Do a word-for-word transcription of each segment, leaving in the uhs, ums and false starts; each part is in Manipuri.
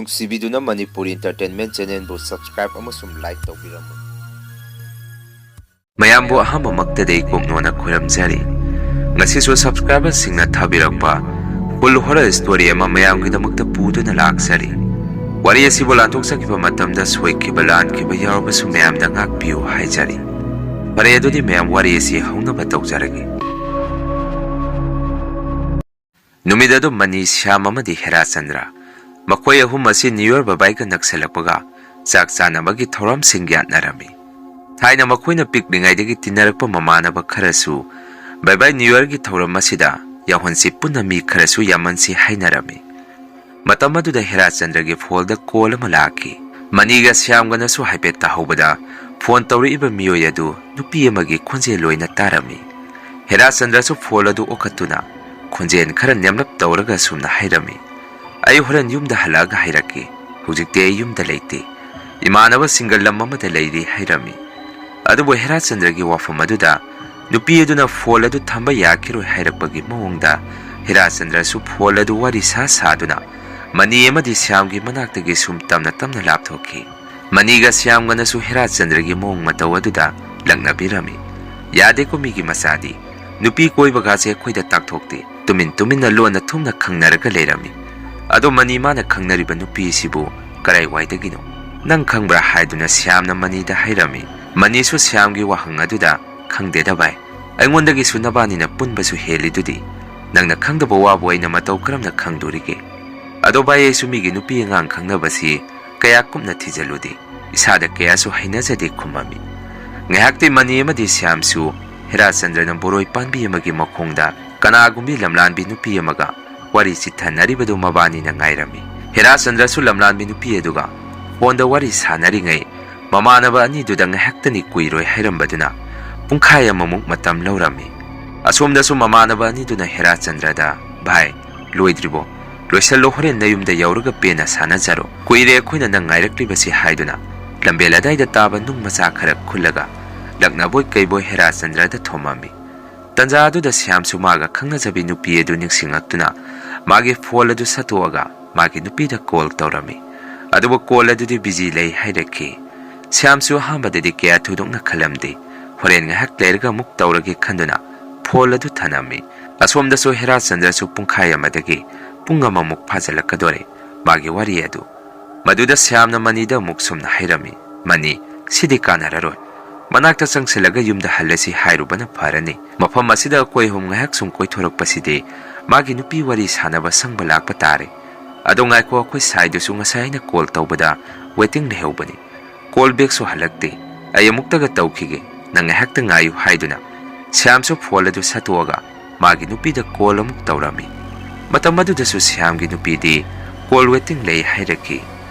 ꯅꯨꯡꯁꯤꯕꯤꯗꯨꯅ ꯃꯅꯤꯄꯨꯔꯤ Entertainment Channelꯕꯨ subscribe ꯑꯃꯁꯨꯡ like ꯇꯧꯕꯤꯔꯝꯃꯨ꯫ ꯃꯌꯥꯝꯕꯨ ꯑꯍꯥꯟꯕꯃꯛꯇꯗ ꯏꯀꯣꯛꯅꯣꯅ ꯈꯣꯏꯔꯝꯖꯔꯤ꯫ ꯉꯁꯤꯁꯨ subscriberꯁꯤꯡꯅ ꯊꯥꯕꯤꯔꯛꯄ full horror story ꯑꯃ ꯃꯌꯥꯝꯒꯤꯗꯃꯛꯇ ꯄꯨꯗꯨꯅ ꯂꯥꯛꯆꯔꯤ꯫ ꯋꯥꯔꯤ ꯑꯁꯤꯕꯨ ꯂꯥꯟꯊꯣꯛꯆꯈꯤꯕ ꯃꯇꯝꯗ ꯁꯣꯏꯈꯤꯕ ꯂꯥꯟꯈꯤꯕ ꯌꯥꯎꯔꯕꯁꯨ ꯃꯌꯥꯝꯗ ꯉꯥꯛꯄꯤꯌꯨ ꯍꯥꯏꯖꯔꯤ꯫ ꯐꯔꯦ, ꯑꯗꯨꯗꯤ ꯃꯌꯥꯝ ꯋꯥꯔꯤ ꯑꯁꯤ ꯍꯧꯅꯕ ꯇꯧꯖꯔꯒꯦ꯫ ꯅꯨꯃꯤꯠ ꯑꯗꯨ ꯃꯅꯤ, ꯁ꯭ꯌꯥꯝ ꯑꯃꯗꯤ ꯍꯦꯔꯥꯆꯟꯗ꯭ꯔ, ꯃꯈꯣꯏ ꯑꯍꯨꯝ ꯑꯁꯤ New Year ꯕꯥꯏꯕꯥꯏꯒ ꯅꯛꯁꯜꯂꯛꯄꯒ ꯆꯥꯛ ꯆꯥꯅꯕꯒꯤ ꯊꯧꯔꯝꯁꯤꯡ ꯌꯥꯠꯅꯔꯝꯃꯤ꯫ ꯊꯥꯏꯅ ꯃꯈꯣꯏꯅ ꯄꯤꯛꯂꯤꯉꯩꯗꯒꯤ ꯇꯤꯟꯅꯔꯛꯄ ꯃꯃꯥꯟꯅꯕ ꯈꯔꯁꯨ ꯕꯥꯏꯕꯥꯏ New Yearꯒꯤ ꯊꯧꯔꯝ ꯑꯁꯤꯗ ꯌꯥꯎꯍꯟꯁꯤ, ꯄꯨꯟꯅ ꯃꯤ ꯈꯔꯁꯨ ꯌꯥꯝꯃꯟꯁꯤ ꯍꯥꯏꯅꯔꯝꯃꯤ꯫ ꯃꯇꯝ ꯑꯗꯨꯗ ꯍꯦꯔꯥꯆꯟꯗ꯭ꯔꯒꯤ phoneꯗ call ꯑꯃ ꯂꯥꯛꯈꯤ꯫ ꯃꯅꯤꯒ ꯁ꯭ꯌꯥꯝꯒꯅꯁꯨ ꯍꯥꯏꯐꯦꯠ ꯇꯥꯍꯧꯕꯗ phone ꯇꯧꯔꯛꯏꯕ ꯃꯤꯑꯣꯏ ꯑꯗꯨ ꯅꯨꯄꯤ ꯑꯃꯒꯤ ꯈꯣꯟꯖꯦꯜ ꯑꯣꯏꯅ ꯇꯥꯔꯝꯃꯤ꯫ ꯍꯦꯔꯥꯆꯟꯗ꯭ꯔꯁꯨ phone ꯑꯗꯨ ꯑꯣꯛꯈꯠꯇꯨꯅ ꯈꯣꯟꯖꯦꯜ ꯈꯔ ꯅꯦꯝꯂꯞ ꯇꯧꯔꯒ ꯑꯁꯨꯝꯅ ꯍꯥꯏꯔꯝꯃꯤ, "ꯑꯩ ꯍꯣꯔꯦꯟ ꯌꯨꯝꯗ ꯍꯜꯂꯛꯑꯒ ꯍꯥꯏꯔꯛꯀꯦ꯫ ꯍꯧꯖꯤꯛꯇꯤ ꯑꯩ ꯌꯨꯝꯗ ꯂꯩꯇꯦ꯫ ꯏꯃꯥꯟꯅꯕꯁꯤꯡꯒ ꯂꯝ ꯑꯃꯗ ꯂꯩꯔꯤ" ꯍꯥꯏꯔꯝꯃꯤ꯫ ꯑꯗꯨꯕꯨ ꯍꯦꯔꯥꯆꯟꯗ꯭ꯔꯒꯤ ꯋꯥꯐꯝ ꯑꯗꯨꯗ ꯅꯨꯄꯤ ꯑꯗꯨꯅ phone ꯑꯗꯨ ꯊꯝꯕ ꯌꯥꯈꯤꯔꯣꯏ ꯍꯥꯏꯔꯛꯄꯒꯤ ꯃꯑꯣꯡꯗ ꯍꯦꯔꯥꯆꯟꯗ꯭ꯔꯁꯨ phone ꯑꯗꯨ ꯋꯥꯔꯤ ꯁꯥ ꯁꯥꯗꯨꯅ ꯃꯅꯤ ꯑꯃꯗꯤ ꯁ꯭ꯌꯥꯝꯒꯤ ꯃꯅꯥꯛꯇꯒꯤ ꯁꯨꯝ ꯇꯞꯅ ꯇꯞꯅ ꯂꯥꯞꯊꯣꯛꯈꯤ꯫ ꯃꯅꯤꯒ ꯁ꯭ꯌꯥꯝꯒꯅꯁꯨ ꯍꯦꯔꯥꯆꯟꯗ꯭ꯔꯒꯤ ꯃꯑꯣꯡ ꯃꯇꯧ ꯑꯗꯨꯗ ꯂꯛꯅꯕꯤꯔꯝꯃꯤ꯫ "ꯌꯥꯗꯦꯀꯣ ꯃꯤꯒꯤ ꯃꯆꯥꯗꯤ, ꯅꯨꯄꯤ ꯀꯣꯏꯕꯒꯥꯁꯦ ꯑꯩꯈꯣꯏꯗ ꯇꯥꯛꯊꯣꯛꯇꯦ꯫ ꯇꯨꯃꯤꯟ ꯇꯨꯃꯤꯟꯅ ꯂꯣꯟꯅ ꯊꯨꯝꯅ ꯈꯪꯅꯔꯒ ꯂꯩꯔꯝꯃꯤ꯫ ꯑꯗꯣ ꯃꯅꯤ, ꯃꯥꯅ ꯈꯪꯅꯔꯤꯕ ꯅꯨꯄꯤꯁꯤꯕꯨ ꯀꯔꯥꯏꯋꯥꯏꯗꯒꯤꯅꯣ? ꯅꯪ ꯈꯪꯕ꯭ꯔꯥ?" ꯍꯥꯏꯗꯨꯅ ꯁ꯭ꯌꯥꯝꯅ ꯃꯅꯤꯗ ꯍꯥꯏꯔꯝꯃꯤ꯫ ꯃꯅꯤꯁꯨ ꯁ꯭ꯌꯥꯝꯒꯤ ꯋꯥꯍꯪ ꯑꯗꯨꯗ, "ꯈꯪꯗꯦꯗ ꯚꯥꯏ, ꯑꯩꯉꯣꯟꯗꯒꯤꯁꯨ ꯅꯕꯥꯅꯤꯅ ꯄꯨꯟꯕꯁꯨ ꯍꯦꯜꯂꯤꯗꯨꯗꯤ꯫ ꯅꯪꯅ ꯈꯪꯗꯕ ꯋꯥꯕꯨ ꯑꯩꯅ ꯃꯇꯧ ꯀꯔꯝꯅ ꯈꯪꯗꯣꯔꯤꯒꯦ? ꯑꯗꯣ ꯚꯥꯏ, ꯑꯩꯁꯨ ꯃꯤꯒꯤ ꯅꯨꯄꯤ ꯑꯉꯥꯡ ꯈꯪꯅꯕꯁꯤ ꯀꯌꯥ ꯀꯨꯞꯅ ꯊꯤꯖꯤꯜꯂꯨꯗꯦ꯫ ꯏꯁꯥꯗ ꯀꯌꯥꯁꯨ ꯍꯩꯅꯖꯗꯦ" ꯈꯨꯝꯃꯝꯃꯤ꯫ ꯉꯥꯏꯍꯥꯛꯇꯤ ꯃꯅꯤ ꯑꯃꯗꯤ ꯁ꯭ꯌꯥꯝꯁꯨ ꯍꯦꯔꯥꯆꯟꯗ꯭ꯔꯅ ꯕꯣꯔꯣꯏ ꯄꯥꯟꯕꯤ ꯑꯃꯒꯤ ꯃꯈꯣꯡꯗ ꯀꯅꯥꯒꯨꯝꯕꯤ ꯂꯝꯂꯥꯟꯕꯤ ꯅꯨꯄꯤ ꯑꯃꯒ ꯋꯥꯔꯤ ꯆꯤꯊꯅꯔꯤꯕꯗꯨ ꯃꯕꯥꯅꯤꯅ ꯉꯥꯏꯔꯝꯃꯤ꯫ ꯍꯦꯔꯥꯆꯟꯗ꯭ꯔꯁꯨ ꯂꯝꯂꯥꯟꯕꯤ ꯅꯨꯄꯤ ꯑꯗꯨꯒ phoneꯗ ꯋꯥꯔꯤ ꯁꯥꯟꯅꯔꯤꯉꯩ ꯃꯃꯥꯟꯅꯕ ꯑꯅꯤꯗꯨꯗ ꯉꯥꯏꯍꯥꯛꯇꯅꯤ ꯀꯨꯏꯔꯣꯏ ꯍꯥꯏꯔꯝꯕꯗꯨꯅ ꯄꯨꯡꯈꯥꯏ ꯑꯃꯃꯨꯛ ꯃꯇꯝ ꯂꯧꯔꯝꯃꯤ꯫ ꯑꯁꯣꯝꯗꯁꯨ ꯃꯃꯥꯟꯅꯕ ꯑꯅꯤꯗꯨꯅ ꯍꯦꯔꯥꯆꯟꯗ꯭ꯔꯗ, "ꯚꯥꯏ, ꯂꯣꯏꯗ꯭ꯔꯤꯕꯣ? ꯂꯣꯏꯁꯜꯂꯣ, ꯍꯣꯔꯦꯟ ꯅꯌꯨꯝꯗ ꯌꯧꯔꯒ ꯄꯦꯟꯅ ꯁꯥꯟꯅꯖꯔꯣ꯫ ꯀꯨꯏꯔꯦ ꯑꯩꯈꯣꯏꯅ ꯅꯪ ꯉꯥꯏꯔꯛꯂꯤꯕꯁꯤ" ꯍꯥꯏꯗꯨꯅ ꯂꯝꯕꯦꯜ ꯑꯗꯥꯏꯗ ꯇꯥꯕ ꯅꯨꯡ ꯃꯆꯥ ꯈꯔ ꯈꯨꯜꯂꯒ ꯂꯛꯅꯕꯣꯏ ꯀꯩꯕꯣꯏ ꯍꯦꯔꯥꯆꯟꯗ꯭ꯔꯗ ꯊꯣꯝꯃꯝꯃꯤ꯫ ꯇꯟꯖꯥ ꯑꯗꯨꯗ ꯁ꯭ꯌꯥꯝꯁꯨ ꯃꯥꯒ ꯈꯪꯅꯖꯕꯤ ꯅꯨꯄꯤ ꯑꯗꯨ ꯅꯤꯡꯁꯤꯡꯂꯛꯇꯨꯅ ꯃꯥꯒꯤ phone ꯑꯗꯨ ꯁꯠꯇꯣꯛꯑꯒ ꯃꯥꯒꯤ ꯅꯨꯄꯤꯗ ꯀꯣꯜ ꯇꯧꯔꯝꯃꯤ꯫ ꯑꯗꯨꯕꯨ ꯀꯣꯜ ꯑꯗꯨꯗꯤ ꯕꯤꯖꯤ ꯂꯩ ꯍꯥꯏꯔꯛꯈꯤ꯫ ꯁ꯭ꯌꯥꯝꯁꯨ ꯑꯍꯥꯟꯕꯗꯗꯤ ꯀꯌꯥ ꯊꯣꯏꯗꯣꯛꯅ ꯈꯜꯂꯝꯗꯦ꯫ ꯍꯣꯔꯦꯟ ꯉꯥꯏꯍꯥꯛ ꯂꯩꯔꯒ ꯑꯃꯨꯛ ꯇꯧꯔꯒꯦ ꯈꯟꯗꯨꯅ ꯐꯣꯟ ꯑꯗꯨ ꯊꯅꯝꯃꯤ꯫ ꯑꯁꯣꯝꯗꯁꯨ ꯍꯦꯔꯥꯆꯟꯗ꯭ꯔꯁꯨ ꯄꯨꯡꯈꯥꯏ ꯑꯃꯗꯒꯤ ꯄꯨꯡ ꯑꯃꯃꯨꯛ ꯐꯥꯖꯤꯜꯂꯛꯀꯗꯣꯔꯦ ꯃꯥꯒꯤ ꯋꯥꯔꯤ ꯑꯗꯨ꯫ ꯃꯗꯨꯗ ꯁ꯭ꯌꯥꯝꯅ ꯃꯅꯤꯗ ꯑꯃꯨꯛ ꯁꯨꯝꯅ ꯍꯥꯏꯔꯝꯃꯤ, "ꯃꯅꯤ, ꯁꯤꯗꯤ ꯀꯥꯟꯅꯔꯔꯣꯏ꯫ ꯃꯅꯥꯛꯇ ꯆꯪꯁꯤꯜꯂꯒ ꯌꯨꯝꯗ ꯍꯜꯂꯁꯤ ꯍꯥꯏꯔꯨꯕꯅ ꯐꯔꯅꯤ꯫ ꯃꯐꯝ ꯑꯁꯤꯗ ꯑꯩꯈꯣꯏ ꯑꯍꯨꯝ ꯉꯥꯏꯍꯥꯛ ꯁꯨꯝ ꯀꯣꯏꯊꯣꯔꯛꯄꯁꯤꯗꯤ ꯃꯥꯒꯤ ꯅꯨꯄꯤ ꯋꯥꯔꯤ ꯁꯥꯟꯅꯕ ꯁꯪꯕ ꯂꯥꯛꯄ ꯇꯥꯔꯦ꯫ ꯑꯗꯣ ꯉꯥꯏꯈꯣ, ꯑꯩꯈꯣꯏ ꯁꯥꯏꯗꯨꯁꯨ ꯉꯁꯥꯏ ꯑꯩꯅ ꯀꯣꯜ ꯇꯧꯕꯗ ꯋꯦꯇꯤꯡ ꯂꯩꯍꯧꯕꯅꯤ꯫ ꯀꯣꯜ ꯕꯦꯛꯁꯨ ꯍꯜꯂꯛꯇꯦ꯫ ꯑꯩ ꯑꯃꯨꯛꯇꯒ ꯇꯧꯈꯤꯒꯦ, ꯅꯪ ꯉꯥꯏꯍꯥꯛꯇ ꯉꯥꯏꯌꯨ" ꯍꯥꯏꯗꯨꯅ ꯁ꯭ꯌꯥꯝꯁꯨ ꯐꯣꯟ ꯑꯗꯨ ꯁꯠꯇꯣꯛꯑꯒ ꯃꯥꯒꯤ ꯅꯨꯄꯤꯗ ꯀꯣꯜ ꯑꯃꯨꯛ ꯇꯧꯔꯝꯃꯤ꯫ ꯃꯇꯝ ꯑꯗꯨꯗꯁꯨ ꯁ꯭ꯌꯥꯝꯒꯤ ꯅꯨꯄꯤꯗꯤ ꯀꯣꯜ ꯋꯦꯇꯤꯡ ꯂꯩ ꯍꯥꯏꯔꯛꯈꯤ꯫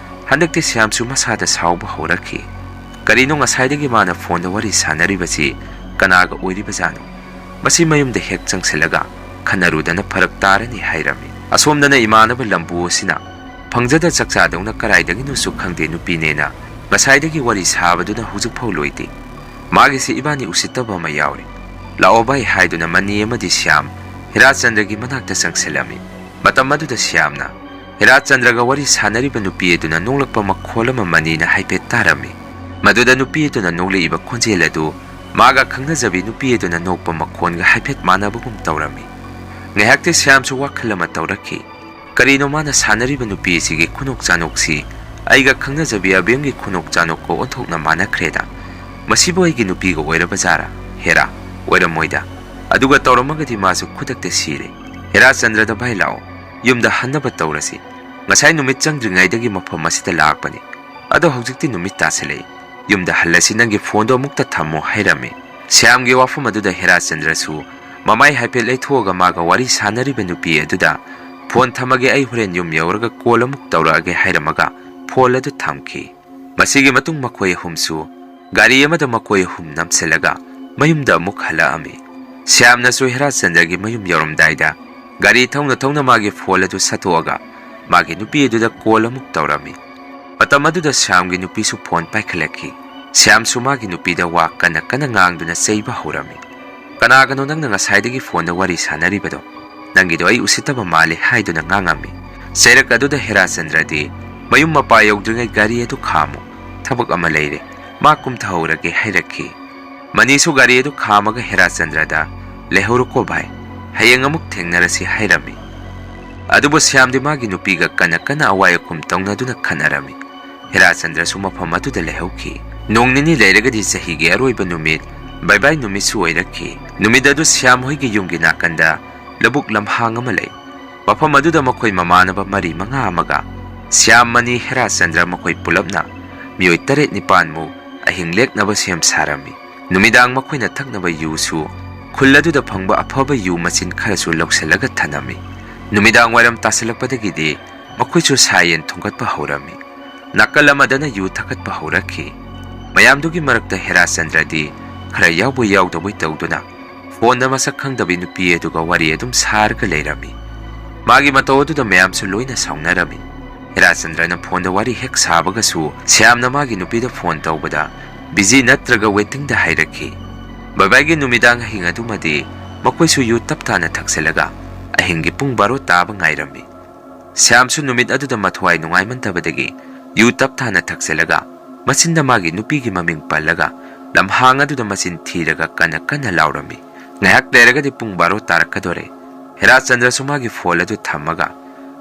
ꯍꯟꯗꯛꯇꯤ ꯁ꯭ꯌꯥꯝꯁꯨ ꯃꯁꯥꯗ ꯁꯥꯎꯕ ꯍꯧꯔꯛꯈꯤ꯫ ꯀꯔꯤꯅꯣ ꯉꯁꯥꯏꯗꯒꯤ ꯃꯥꯅ ꯐꯣꯟꯗ ꯋꯥꯔꯤ ꯁꯥꯟꯅꯔꯤꯕꯁꯤ ꯀꯅꯥꯒ ꯑꯣꯏꯔꯤꯕꯖꯥꯠꯅꯣ? ꯃꯁꯤ ꯃꯌꯨꯝꯗ ꯍꯦꯛ ꯆꯪꯁꯤꯜꯂꯒ ꯈꯟꯅꯔꯨꯗꯅ ꯐꯔꯛ ꯇꯥꯔꯅꯤ ꯍꯥꯏꯔꯝꯃꯤ꯫ ꯑꯁꯣꯝꯗꯅ ꯏꯃꯥꯟꯅꯕ ꯂꯝꯕꯨ ꯑꯁꯤꯅ ꯐꯪꯖꯗ ꯆꯥꯛꯆꯥꯗꯧꯅ ꯀꯔꯥꯏꯗꯒꯤꯅꯣꯁꯨ ꯈꯪꯗꯦ ꯅꯨꯄꯤꯅꯦꯅ ꯉꯁꯥꯏꯗꯒꯤ ꯋꯥꯔꯤ ꯁꯥꯕꯗꯨꯅ ꯍꯧꯖꯤꯛꯐꯥꯎ ꯂꯣꯏꯗꯦ꯫ ꯃꯥꯒꯤꯁꯤ ꯏꯕꯥꯅꯤ ꯎꯁꯤꯠꯇꯕ ꯑꯃ ꯌꯥꯎꯔꯦ꯫ "ꯂꯥꯛꯑꯣ ꯚꯥꯏ" ꯍꯥꯏꯗꯨꯅ ꯃꯅꯤ ꯑꯃꯗꯤ ꯁ꯭ꯌꯥꯝ ꯍꯤꯔꯥꯆꯟꯗ꯭ꯔꯒꯤ ꯃꯅꯥꯛꯇ ꯆꯪꯁꯤꯜꯂꯝꯃꯤ꯫ ꯃꯇꯝ ꯑꯗꯨꯗ ꯁ꯭ꯌꯥꯝꯅ ꯍꯤꯔꯥꯆꯟꯗ꯭ꯔꯒ ꯋꯥꯔꯤ ꯁꯥꯟꯅꯔꯤꯕ ꯅꯨꯄꯤ ꯑꯗꯨꯅ ꯅꯣꯛꯂꯛꯄ ꯃꯈꯣꯜ ꯑꯃ ꯃꯅꯤꯅ ꯍꯥꯏꯐꯦꯠ ꯇꯥꯔꯝꯃꯤ꯫ ꯃꯗꯨꯗ ꯅꯨꯄꯤ ꯑꯗꯨꯅ ꯅꯣꯛꯂꯛꯏꯕ ꯈꯣꯟꯖꯦꯜ ꯑꯗꯨ ꯃꯥꯒ ꯈꯪꯅꯖꯕꯤ ꯅꯨꯄꯤ ꯑꯗꯨꯅ ꯅꯣꯛꯄ ꯃꯈꯣꯟꯒ ꯍꯥꯏꯐꯦꯠ ꯃꯥꯟꯅꯕꯒꯨꯝ ꯇꯧꯔꯝꯃꯤ꯫ ꯉꯥꯏꯍꯥꯛꯇꯤ ꯁ꯭ꯌꯥꯝꯁꯨ ꯋꯥꯈꯜ ꯑꯃ ꯇꯧꯔꯛꯈꯤ꯫ ꯀꯔꯤꯅꯣ ꯃꯥꯅ ꯁꯥꯟꯅꯔꯤꯕ ꯅꯨꯄꯤ ꯑꯁꯤꯒꯤ ꯈꯨꯅꯣꯛ ꯆꯥꯅꯣꯛꯁꯤ ꯑꯩꯒ ꯈꯪꯅꯖꯕꯤ ꯑꯕꯦꯝꯒꯤ ꯈꯨꯅꯣꯛ ꯆꯥꯅꯣꯛꯀ ꯑꯣꯟꯊꯣꯛꯅ ꯃꯥꯟꯅꯈ꯭ꯔꯦꯗ? ꯃꯁꯤꯕꯨ ꯑꯩꯒꯤ ꯅꯨꯄꯤꯒ ꯑꯣꯏꯔꯕ ꯖꯥꯔꯥ? ꯍꯦꯔꯥ, ꯑꯣꯏꯔꯝꯃꯣꯏꯗ꯫ ꯑꯗꯨꯒ ꯇꯧꯔꯝꯃꯒꯗꯤ ꯃꯥꯁꯨ ꯈꯨꯗꯛꯇ ꯁꯤꯔꯦ꯫ ꯍꯦꯔꯥꯆꯟꯗ꯭ꯔꯗ, "ꯚꯥꯏ ꯂꯥꯛꯑꯣ, ꯌꯨꯝꯗ ꯍꯟꯅꯕ ꯇꯧꯔꯁꯤ꯫ ꯉꯁꯥꯏ ꯅꯨꯃꯤꯠ ꯆꯪꯗ꯭ꯔꯤꯉꯩꯗꯒꯤ ꯃꯐꯝ ꯑꯁꯤꯗ ꯂꯥꯛꯄꯅꯤ꯫ ꯑꯗꯣ ꯍꯧꯖꯤꯛꯇꯤ ꯅꯨꯃꯤꯠ ꯇꯥꯁꯤꯜꯂꯛꯏ꯫ ꯌꯨꯝꯗ ꯍꯜꯂꯁꯤ, ꯅꯪꯒꯤ ꯐꯣꯟꯗꯣ ꯑꯃꯨꯛꯇ ꯊꯝꯃꯣ" ꯍꯥꯏꯔꯝꯃꯤ꯫ ꯁ꯭ꯌꯥꯝꯒꯤ ꯋꯥꯐꯝ ꯑꯗꯨꯗ ꯍꯦꯔꯥꯆꯟꯗ꯭ꯔꯁꯨ ꯃꯃꯥꯏ ꯍꯥꯏꯐꯦꯠ ꯂꯩꯊꯣꯛꯑꯒ ꯃꯥꯒ ꯋꯥꯔꯤ ꯁꯥꯟꯅꯔꯤꯕ ꯅꯨꯄꯤ ꯑꯗꯨꯗ, "ꯐꯣꯟ ꯊꯝꯃꯒꯦ, ꯑꯩ ꯍꯣꯔꯦꯟ ꯌꯨꯝ ꯌꯧꯔꯒ ꯀꯣꯜ ꯑꯃꯨꯛ ꯇꯧꯔꯛꯑꯒꯦ" ꯍꯥꯏꯔꯝꯃꯒ ꯐꯣꯟ ꯑꯗꯨ ꯊꯝꯈꯤ꯫ ꯃꯁꯤꯒꯤ ꯃꯇꯨꯡ ꯃꯈꯣꯏ ꯑꯍꯨꯝꯁꯨ ꯒꯥꯔꯤ ꯑꯃꯗ ꯃꯈꯣꯏ ꯑꯍꯨꯝ ꯅꯝꯁꯤꯜꯂꯒ ꯃꯌꯨꯝꯗ ꯑꯃꯨꯛ ꯍꯜꯂꯛꯑꯝꯃꯤ꯫ ꯁ꯭ꯌꯥꯝꯅꯁꯨ ꯍꯦꯔꯥꯆꯟꯗ꯭ꯔꯒꯤ ꯃꯌꯨꯝ ꯌꯧꯔꯝꯗꯥꯏꯗ ꯒꯥꯔꯤ ꯊꯧꯅ ꯊꯧꯅ ꯃꯥꯒꯤ ꯐꯣꯟ ꯑꯗꯨ ꯁꯠꯇꯣꯛꯑꯒ ꯃꯥꯒꯤ ꯅꯨꯄꯤ ꯑꯗꯨꯗ ꯀꯣꯜ ꯑꯃꯨꯛ ꯇꯧꯔꯝꯃꯤ꯫ ꯃꯇꯝ ꯑꯗꯨꯗ ꯁ꯭ꯌꯥꯝꯒꯤ ꯅꯨꯄꯤꯁꯨ ꯐꯣꯟ ꯄꯥꯏꯈꯠꯂꯛꯈꯤ꯫ ꯁ꯭ꯌꯥꯝꯁꯨ ꯃꯥꯒꯤ ꯅꯨꯄꯤꯗ ꯋꯥ ꯀꯟꯅ ꯀꯟꯅ ꯉꯥꯡꯗꯨꯅ ꯆꯩꯕ ꯍꯧꯔꯝꯃꯤ꯫ "ꯀꯅꯥꯒꯅꯣ ꯅꯪꯅ ꯉꯁꯥꯏꯗꯒꯤ ꯐꯣꯟꯗ ꯋꯥꯔꯤ ꯁꯥꯟꯅꯔꯤꯕꯗꯣ? ꯅꯪꯒꯤꯗꯣ ꯑꯩ ꯎꯁꯤꯠꯇꯕ ꯃꯥꯜꯂꯦ" ꯍꯥꯏꯗꯨꯅ ꯉꯥꯡꯉꯝꯃꯤ꯫ ꯆꯩꯔꯛ ꯑꯗꯨꯗ ꯍꯦꯔꯥꯆꯟꯗ꯭ꯔꯗꯤ, "ꯃꯌꯨꯝ ꯃꯄꯥ ꯌꯧꯗ꯭ꯔꯤꯉꯩ ꯒꯥꯔꯤ ꯑꯗꯨ ꯈꯥꯝꯃꯨ, ꯊꯕꯛ ꯑꯃ ꯂꯩꯔꯦ, ꯃꯥ ꯀꯨꯝꯊꯍꯧꯔꯒꯦ" ꯍꯥꯏꯔꯛꯈꯤ꯫ ꯃꯅꯤꯁꯨ ꯒꯥꯔꯤ ꯑꯗꯨ ꯈꯥꯝꯃꯒ ꯍꯦꯔꯥꯆꯟꯗ꯭ꯔꯗ, "ꯂꯩꯍꯧꯔꯣꯀꯣ ꯚꯥꯏ, ꯍꯌꯦꯡ ꯑꯃꯨꯛ ꯊꯦꯡꯅꯔꯁꯤ" ꯍꯥꯏꯔꯝꯃꯤ꯫ ꯑꯗꯨꯕꯨ ꯁ꯭ꯌꯥꯝꯗꯤ ꯃꯥꯒꯤ ꯅꯨꯄꯤꯒ ꯀꯟꯅ ꯀꯟꯅ ꯑꯋꯥꯏ ꯑꯈꯨꯝ ꯇꯧꯅꯗꯨꯅ ꯈꯠꯅꯔꯝꯃꯤ꯫ ꯍꯦꯔꯥꯆꯟꯗ꯭ꯔꯁꯨ ꯃꯐꯝ ꯑꯗꯨꯗ ꯂꯩꯍꯧꯈꯤ꯫ ꯅꯣꯡ ꯅꯤꯅꯤ ꯂꯩꯔꯒꯗꯤ ꯆꯍꯤꯒꯤ ꯑꯔꯣꯏꯕ ꯅꯨꯃꯤꯠ, ꯕꯥꯏ ꯕꯥꯏ ꯅꯨꯃꯤꯠꯁꯨ ꯑꯣꯏꯔꯛꯈꯤ꯫ ꯅꯨꯃꯤꯠ ꯑꯗꯨ ꯁ꯭ꯌꯥꯝ ꯍꯣꯏꯒꯤ ꯌꯨꯝꯒꯤ ꯅꯥꯀꯟꯗ ꯂꯧꯕꯨꯛ ꯂꯝꯍꯥꯡ ꯑꯃ ꯂꯩ꯫ ꯃꯐꯝ ꯑꯗꯨꯗ ꯃꯈꯣꯏ ꯃꯃꯥꯟꯅꯕ ꯃꯔꯤ ꯃꯉꯥ ꯑꯃꯒ ꯁ꯭ꯌꯥꯝ, ꯃꯅꯤ, ꯍꯦꯔꯥꯆꯟꯗ꯭ꯔ ꯃꯈꯣꯏ ꯄꯨꯂꯞꯅ ꯃꯤꯑꯣꯏ ꯇꯔꯦꯠ ꯅꯤꯄꯥꯟꯃꯨꯛ ꯑꯍꯤꯡ ꯂꯦꯛꯅꯕ ꯁꯦꯝ ꯁꯥꯔꯝꯃꯤ꯫ ꯅꯨꯃꯤꯗꯥꯡ ꯃꯈꯣꯏꯅ ꯊꯛꯅꯕ ꯌꯨꯁꯨ ꯈꯨꯜ ꯑꯗꯨꯗ ꯐꯪꯕ ꯑꯐꯕ ꯌꯨ ꯃꯆꯤꯟ ꯈꯔꯁꯨ ꯂꯧꯁꯤꯜꯂꯒ ꯊꯅꯝꯃꯤ꯫ ꯅꯨꯃꯤꯗꯥꯡ ꯋꯥꯏꯔꯝ ꯇꯥꯁꯤꯜꯂꯛꯄꯗꯒꯤꯗꯤ ꯃꯈꯣꯏꯁꯨ ꯁꯥ ꯌꯦꯟ ꯊꯣꯡꯒꯠꯄ ꯍꯧꯔꯝꯃꯤ꯫ ꯅꯥꯀꯜ ꯑꯃꯗꯅ ꯌꯨ ꯊꯛꯀꯠꯄ ꯍꯧꯔꯛꯈꯤ꯫ ꯃꯌꯥꯝꯗꯨꯒꯤ ꯃꯔꯛꯇ ꯍꯦꯔꯥꯆꯟꯗ꯭ꯔꯗꯤ ꯈꯔ ꯌꯥꯎꯕꯣꯏ ꯌꯥꯎꯗꯕꯣꯏ ꯇꯧꯗꯨꯅ ꯐꯣꯟꯗ ꯃꯁꯛ ꯈꯪꯗꯕꯤ ꯅꯨꯄꯤ ꯑꯗꯨꯒ ꯋꯥꯔꯤ ꯑꯗꯨꯝ ꯁꯥꯔꯒ ꯂꯩꯔꯝꯃꯤ꯫ ꯃꯥꯒꯤ ꯃꯇꯧ ꯑꯗꯨꯗ ꯃꯌꯥꯝꯁꯨ ꯂꯣꯏꯅ ꯁꯥꯎꯅꯔꯝꯃꯤ꯫ ꯍꯦꯔꯥꯆꯟꯗ꯭ꯔꯅ ꯐꯣꯟꯗ ꯋꯥꯔꯤ ꯍꯦꯛ ꯁꯥꯕꯒꯁꯨ ꯁ꯭ꯌꯥꯝꯅ ꯃꯥꯒꯤ ꯅꯨꯄꯤꯗ ꯐꯣꯟ ꯇꯧꯕꯗ ꯕꯤꯖꯤ ꯅꯠꯇ꯭ꯔꯒ ꯋꯦꯇꯤꯡꯗ ꯍꯥꯏꯔꯛꯈꯤ꯫ ꯕꯥꯏ ꯕꯥꯏꯒꯤ ꯅꯨꯃꯤꯗꯥꯡ ꯑꯍꯤꯡ ꯑꯗꯨꯃꯗꯤ ꯃꯈꯣꯏꯁꯨ ꯌꯨ ꯇꯞ ꯇꯥꯅ ꯊꯛꯆꯜꯂꯒ ꯑꯍꯤꯡꯒꯤ ꯄꯨꯡ ꯕꯥꯔꯣ ꯇꯥꯕ ꯉꯥꯏꯔꯝꯃꯤ꯫ ꯁ꯭ꯌꯥꯝꯁꯨ ꯅꯨꯃꯤꯠ ꯑꯗꯨꯗ ꯃꯊ꯭ꯋꯥꯏ ꯅꯨꯡꯉꯥꯏꯃꯟꯗꯕꯗꯒꯤ ꯌꯨ ꯇꯞ ꯇꯥꯅ ꯊꯛꯆꯜꯂꯒ ꯃꯆꯤꯟꯗ ꯃꯥꯒꯤ ꯅꯨꯄꯤꯒꯤ ꯃꯃꯤꯡ ꯄꯜꯂꯒ ꯂꯝꯍꯥꯡ ꯑꯗꯨꯗ ꯃꯆꯤꯟ ꯊꯤꯔꯒ ꯀꯟꯅ ꯀꯟꯅ ꯂꯥꯎꯔꯝꯃꯤ꯫ ꯉꯥꯏꯍꯥꯛ ꯂꯩꯔꯒꯗꯤ ꯄꯨꯡ ꯕꯥꯔꯣ ꯇꯥꯔꯛꯀꯗꯣꯔꯦ꯫ ꯍꯦꯔꯥꯆꯟꯗ꯭ꯔꯁꯨ ꯃꯥꯒꯤ ꯐꯣꯟ ꯑꯗꯨ ꯊꯝꯃꯒ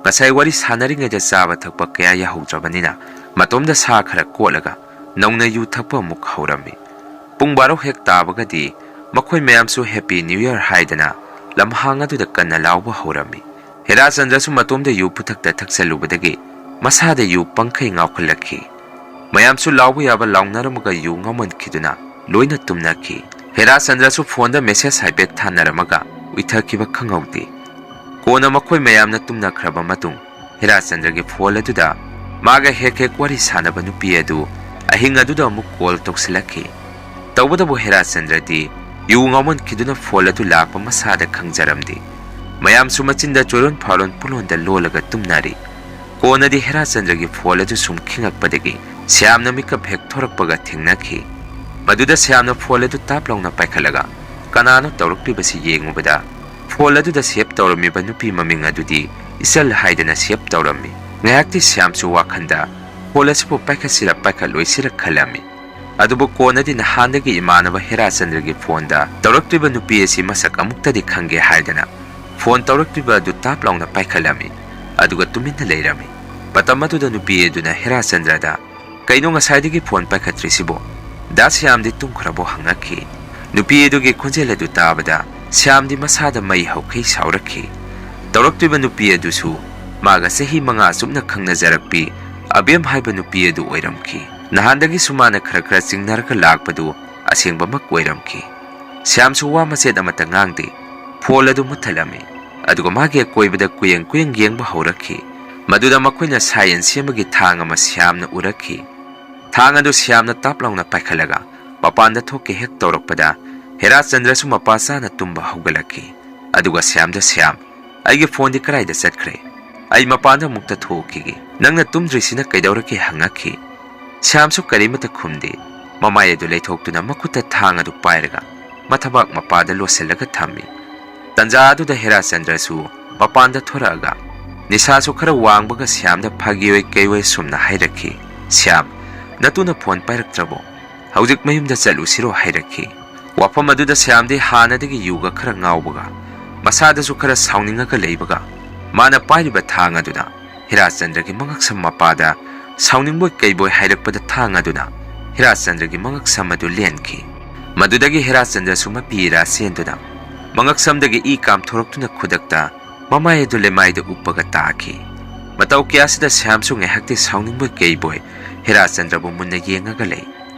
ꯉꯁꯥꯏ ꯋꯥꯔꯤ ꯁꯥꯟꯅꯔꯤꯉꯩꯗ ꯆꯥꯕ ꯊꯛꯄ ꯀꯌꯥ ꯌꯥꯍꯧꯗ꯭ꯔꯕꯅꯤꯅ ꯃꯇꯣꯝꯗ ꯁꯥ ꯈꯔ ꯀꯣꯠꯂꯒ ꯅꯧꯅ ꯌꯨ ꯊꯛꯄ ꯑꯃꯨꯛ ꯍꯧꯔꯝꯃꯤ꯫ ꯄꯨꯡ ꯕꯥꯔꯣ ꯍꯦꯛ ꯇꯥꯕꯒꯗꯤ ꯃꯈꯣꯏ ꯃꯌꯥꯝꯁꯨ "Happy New Year" ꯍꯥꯏꯗꯅ ꯂꯝꯍꯥꯡ ꯑꯗꯨꯗ ꯀꯟꯅ ꯂꯥꯎꯕ ꯍꯧꯔꯝꯃꯤ꯫ ꯍꯦꯔꯥꯆꯟꯗ꯭ꯔꯁꯨ ꯃꯇꯣꯝꯗ ꯌꯨ ꯄꯨꯊꯛꯇ ꯊꯛꯆꯜꯂꯨꯕꯗꯒꯤ ꯃꯁꯥꯗ ꯌꯨ ꯄꯪꯈꯩ ꯉꯥꯎꯈꯠꯂꯛꯈꯤ꯫ ꯃꯌꯥꯝꯁꯨ ꯂꯥꯎꯕ ꯌꯥꯕ ꯂꯥꯎꯅꯔꯝꯃꯒ ꯌꯨ ꯉꯥꯎꯃꯟꯈꯤꯗꯨꯅ ꯂꯣꯏꯅ ꯇꯨꯝꯅꯈꯤ꯫ ꯍꯦꯔꯥꯆꯟꯗ꯭ꯔꯁꯨ ꯐꯣꯟꯗ ꯃꯦꯁꯦꯖ ꯍꯥꯏꯐꯦꯠ ꯊꯥꯅꯔꯝꯃꯒ ꯎꯏꯊꯈꯤꯕ ꯈꯪꯍꯧꯗꯦ꯫ ꯀꯣꯟꯅ ꯃꯈꯣꯏ ꯃꯌꯥꯝꯅ ꯇꯨꯝꯅꯈ꯭ꯔꯕ ꯃꯇꯨꯡ ꯍꯦꯔꯥꯆꯟꯗ꯭ꯔꯒꯤ ꯐꯣꯟ ꯑꯗꯨꯗ ꯃꯥꯒ ꯍꯦꯛ ꯍꯦꯛ ꯋꯥꯔꯤ ꯁꯥꯟꯅꯕ ꯅꯨꯄꯤ ꯑꯗꯨ ꯑꯍꯤꯡ ꯑꯗꯨꯗ ꯑꯃꯨꯛ ꯀꯣꯜ ꯇꯧꯁꯤꯜꯂꯛꯈꯤ꯫ ꯇꯧꯕꯇꯕꯨ ꯍꯦꯔꯥꯆꯟꯗ꯭ꯔꯗꯤ ꯌꯨ ꯉꯥꯎꯃꯟꯈꯤꯗꯨꯅ ꯐꯣꯟ ꯑꯗꯨ ꯂꯥꯛꯄ ꯃꯁꯥꯗ ꯈꯪꯖꯔꯝꯗꯦ꯫ ꯃꯌꯥꯝꯁꯨ ꯃꯆꯤꯟꯗ ꯆꯣꯏꯔꯣꯟ ꯐꯥꯎꯔꯣꯟ ꯄꯨꯂꯣꯟꯗ ꯂꯣꯜꯂꯒ ꯇꯨꯝꯅꯔꯤ꯫ ꯀꯣꯟꯅꯗꯤ ꯍꯦꯔꯥꯆꯟꯗ꯭ꯔꯒꯤ ꯐꯣꯟ ꯑꯗꯨ ꯁꯨꯝ ꯈꯤꯡꯉꯛꯄꯗꯒꯤ ꯁ꯭ꯌꯥꯝꯅ ꯃꯤꯀꯞ ꯍꯦꯛ ꯊꯣꯔꯛꯄꯒ ꯊꯦꯡꯅꯈꯤ꯫ ꯃꯗꯨꯗ ꯁ꯭ꯌꯥꯝꯅ ꯐꯣꯟ ꯑꯗꯨ ꯇꯥꯞ ꯂꯥꯎꯅ ꯄꯥꯏꯈꯠꯂꯒ ꯀꯅꯥꯅꯣ ꯇꯧꯔꯛꯂꯤꯕꯁꯤ ꯌꯦꯡꯉꯨꯕꯗ ꯐꯣꯟ ꯑꯗꯨꯗ ꯁꯦꯚ ꯇꯧꯔꯝꯃꯤꯕ ꯅꯨꯄꯤ ꯃꯃꯤꯡ ꯑꯗꯨꯗꯤ ꯏꯆꯜ ꯍꯥꯏꯗꯅ save ꯇꯧꯔꯝꯃꯤ꯫ ꯉꯥꯏꯍꯥꯛꯇꯤ ꯁ꯭ꯌꯥꯝꯁꯨ ꯋꯥꯈꯜꯗ ꯐꯣꯟ ꯑꯁꯤꯕꯨ ꯄꯥꯏꯈꯠꯁꯤꯔ ꯄꯥꯏꯈꯠꯂꯣꯏꯁꯤꯔ ꯈꯜꯂꯝꯃꯤ꯫ ꯑꯗꯨꯕꯨ ꯀꯣꯟꯅꯗꯤ ꯅꯍꯥꯟꯗꯒꯤ ꯏꯃꯥꯟꯅꯕ ꯍꯦꯔꯥꯆꯟꯗ꯭ꯔꯒꯤ ꯐꯣꯟꯗ ꯇꯧꯔꯛꯇ꯭ꯔꯤꯕ ꯅꯨꯄꯤ ꯑꯁꯤ ꯃꯁꯛ ꯑꯃꯨꯛꯇꯗꯤ ꯈꯪꯒꯦ ꯍꯥꯏꯗꯅ ꯐꯣꯟ ꯇꯧꯔꯛꯇ꯭ꯔꯤꯕ ꯑꯗꯨ ꯇꯥꯞ ꯂꯥꯎꯅ ꯄꯥꯏꯈꯠꯂꯝꯃꯤ꯫ ꯑꯗꯨꯒ ꯇꯨꯃꯤꯟꯅ ꯂꯩꯔꯝꯃꯤ꯫ ꯃꯇꯝ ꯑꯗꯨꯗ ꯅꯨꯄꯤ ꯑꯗꯨꯅ ꯍꯦꯔꯥꯆꯟꯗ꯭ꯔꯗ, "ꯀꯩꯅꯣ ꯉꯁꯥꯏꯗꯒꯤ ꯐꯣꯟ ꯄꯥꯏꯈꯠꯇ꯭ꯔꯤꯁꯤꯕꯣ? ꯗꯥ ꯁ꯭ꯌꯥꯝꯗꯤ ꯇꯨꯝꯈ꯭ꯔꯕꯣ?" ꯍꯪꯉꯛꯈꯤ꯫ ꯅꯨꯄꯤ ꯑꯗꯨꯒꯤ ꯈꯣꯟꯖꯦꯜ ꯑꯗꯨ ꯇꯥꯕꯗ ꯁ꯭ꯌꯥꯝꯗꯤ ꯃꯁꯥꯗ ꯃꯩ ꯍꯧꯈꯩ ꯁꯥꯎꯔꯛꯈꯤ꯫ ꯇꯧꯔꯛꯇ꯭ꯔꯤꯕ ꯅꯨꯄꯤ ꯑꯗꯨꯁꯨ ꯃꯥꯒ ꯆꯍꯤ ꯃꯉꯥ ꯑꯁꯨꯝꯅ ꯈꯪꯅꯖꯔꯛꯄꯤ ꯑꯕꯦꯝ ꯍꯥꯏꯕ ꯅꯨꯄꯤ ꯑꯗꯨ ꯑꯣꯏꯔꯝꯈꯤ꯫ ꯅꯍꯥꯟꯗꯒꯤꯁꯨ ꯃꯥꯅ ꯈꯔ ꯈꯔ ꯆꯤꯡꯅꯔꯒ ꯂꯥꯛꯄꯗꯨ ꯑꯁꯦꯡꯕꯃꯛ ꯑꯣꯏꯔꯝꯈꯤ꯫ ꯁ꯭ꯌꯥꯝꯁꯨ ꯋꯥ ꯃꯆꯦꯠ ꯑꯃꯠꯇ ꯉꯥꯡꯗꯦ꯫ ꯐꯣꯟ ꯑꯗꯨ ꯃꯨꯠꯊꯠꯂꯝꯃꯤ꯫ ꯑꯗꯨꯒ ꯃꯥꯒꯤ ꯑꯀꯣꯏꯕꯗ ꯀꯨꯌꯦꯡ ꯀꯨꯌꯦꯡ ꯌꯦꯡꯕ ꯍꯧꯔꯛꯈꯤ꯫ ꯃꯗꯨꯗ ꯃꯈꯣꯏꯅ ꯁꯥ ꯌꯦꯟ ꯁꯦꯝꯕꯒꯤ ꯊꯥꯡ ꯑꯃ ꯁ꯭ꯌꯥꯝꯅ ꯎꯔꯛꯈꯤ꯫ ꯊꯥꯡ ꯑꯗꯨ ꯁ꯭ꯌꯥꯝꯅ ꯇꯥꯞ ꯂꯥꯎꯅ ꯄꯥꯏꯈꯠꯂꯒ ꯃꯄꯥꯟꯗ ꯊꯣꯛꯀꯦ ꯍꯦꯛ ꯇꯧꯔꯛꯄꯗ ꯍꯦꯔꯥꯆꯟꯗ꯭ꯔꯁꯨ ꯃꯄꯥ ꯆꯥꯅ ꯇꯨꯝꯕ ꯍꯧꯒꯠꯂꯛꯈꯤ꯫ ꯑꯗꯨꯒ ꯁ꯭ꯌꯥꯝꯗ, "ꯁ꯭ꯌꯥꯝ, ꯑꯩꯒꯤ ꯐꯣꯟꯗꯤ ꯀꯗꯥꯏꯗ ꯆꯠꯈ꯭ꯔꯦ? ꯑꯩ ꯃꯄꯥꯟꯗ ꯑꯃꯨꯛꯇ ꯊꯣꯛꯈꯤꯒꯦ꯫ ꯅꯪꯅ ꯇꯨꯝꯗ꯭ꯔꯤꯁꯤꯅ ꯀꯩꯗꯧꯔꯒꯦ?" ꯍꯪꯉꯛꯈꯤ꯫ ꯁ꯭ꯌꯥꯝꯁꯨ ꯀꯔꯤꯃꯠꯇ ꯈꯨꯝꯗꯦ꯫ ꯃꯃꯥꯏ ꯑꯗꯨ ꯂꯩꯊꯣꯛꯇꯨꯅ ꯃꯈꯨꯠꯇ ꯊꯥꯡ ꯑꯗꯨ ꯄꯥꯏꯔꯒ ꯃꯊꯕꯥꯛ ꯃꯄꯥꯗ ꯂꯣꯠꯁꯤꯜꯂꯒ ꯊꯝꯃꯤ꯫ ꯇꯟꯖꯥ ꯑꯗꯨꯗ ꯍꯦꯔꯥꯆꯟꯗ꯭ꯔꯁꯨ ꯃꯄꯥꯟꯗ ꯊꯣꯔꯛꯑꯒ ꯅꯤꯁꯥꯁꯨ ꯈꯔ ꯋꯥꯡꯕꯒ ꯁ꯭ꯌꯥꯝꯗ ꯐꯥꯒꯤ ꯑꯣꯏ ꯀꯩ ꯑꯣꯏ ꯁꯨꯝꯅ ꯍꯥꯏꯔꯛꯈꯤ, "ꯁ꯭ꯌꯥꯝ, ꯅꯇꯨꯅ ꯐꯣꯟ ꯄꯥꯏꯔꯛꯇ꯭ꯔꯕꯣ? ꯍꯧꯖꯤꯛ ꯃꯌꯨꯝꯗ ꯆꯠꯂꯨꯁꯤꯔꯣ?" ꯍꯥꯏꯔꯛꯈꯤ꯫ ꯋꯥꯐꯝ ꯑꯗꯨꯗ ꯁ꯭ꯌꯥꯝꯗꯤ ꯍꯥꯟꯅꯗꯒꯤ ꯌꯨꯒ ꯈꯔ ꯉꯥꯎꯕꯒ ꯃꯁꯥꯗꯁꯨ ꯈꯔ ꯁꯥꯎꯅꯤꯡꯉꯒ ꯂꯩꯕꯒ ꯃꯥꯅ ꯄꯥꯏꯔꯤꯕ ꯊꯥꯡ ꯑꯗꯨꯅ ꯍꯤꯔꯥꯆꯟꯗ꯭ꯔꯒꯤ ꯃꯉꯛꯁꯝ ꯃꯄꯥꯗ ꯁꯥꯎꯅꯤꯡꯕꯣꯏ ꯀꯩꯕꯣꯏ ꯍꯥꯏꯔꯛꯄꯗ ꯊꯥꯡ ꯑꯗꯨꯅ ꯍꯤꯔꯥꯆꯟꯗ꯭ꯔꯒꯤ ꯃꯉꯛꯁꯝ ꯑꯗꯨ ꯂꯦꯟꯈꯤ꯫ ꯃꯗꯨꯗꯒꯤ ꯍꯤꯔꯥꯆꯟꯗ꯭ꯔꯁꯨ ꯃꯄꯤ ꯏꯔꯥ ꯆꯦꯟꯗꯨꯅ ꯃꯉꯛꯁꯝꯗꯒꯤ ꯏ ꯀꯥꯝꯊꯣꯔꯛꯇꯨꯅ ꯈꯨꯗꯛꯇ ꯃꯃꯥꯏ ꯑꯗꯨ ꯂꯩꯃꯥꯏꯗ ꯎꯞꯄꯒ ꯇꯥꯈꯤ꯫ ꯃꯇꯧ ꯀꯌꯥꯁꯤꯗ ꯁ꯭ꯌꯥꯝꯁꯨ ꯉꯥꯏꯍꯥꯛꯇꯤ ꯁꯥꯎꯅꯤꯡꯕꯣꯏ ꯀꯩꯕꯣꯏ ꯍꯤꯔꯥꯆꯟꯗ꯭ꯔꯕꯨ ꯃꯨꯟꯅ ꯌꯦꯡꯉꯒ ꯂꯩ꯫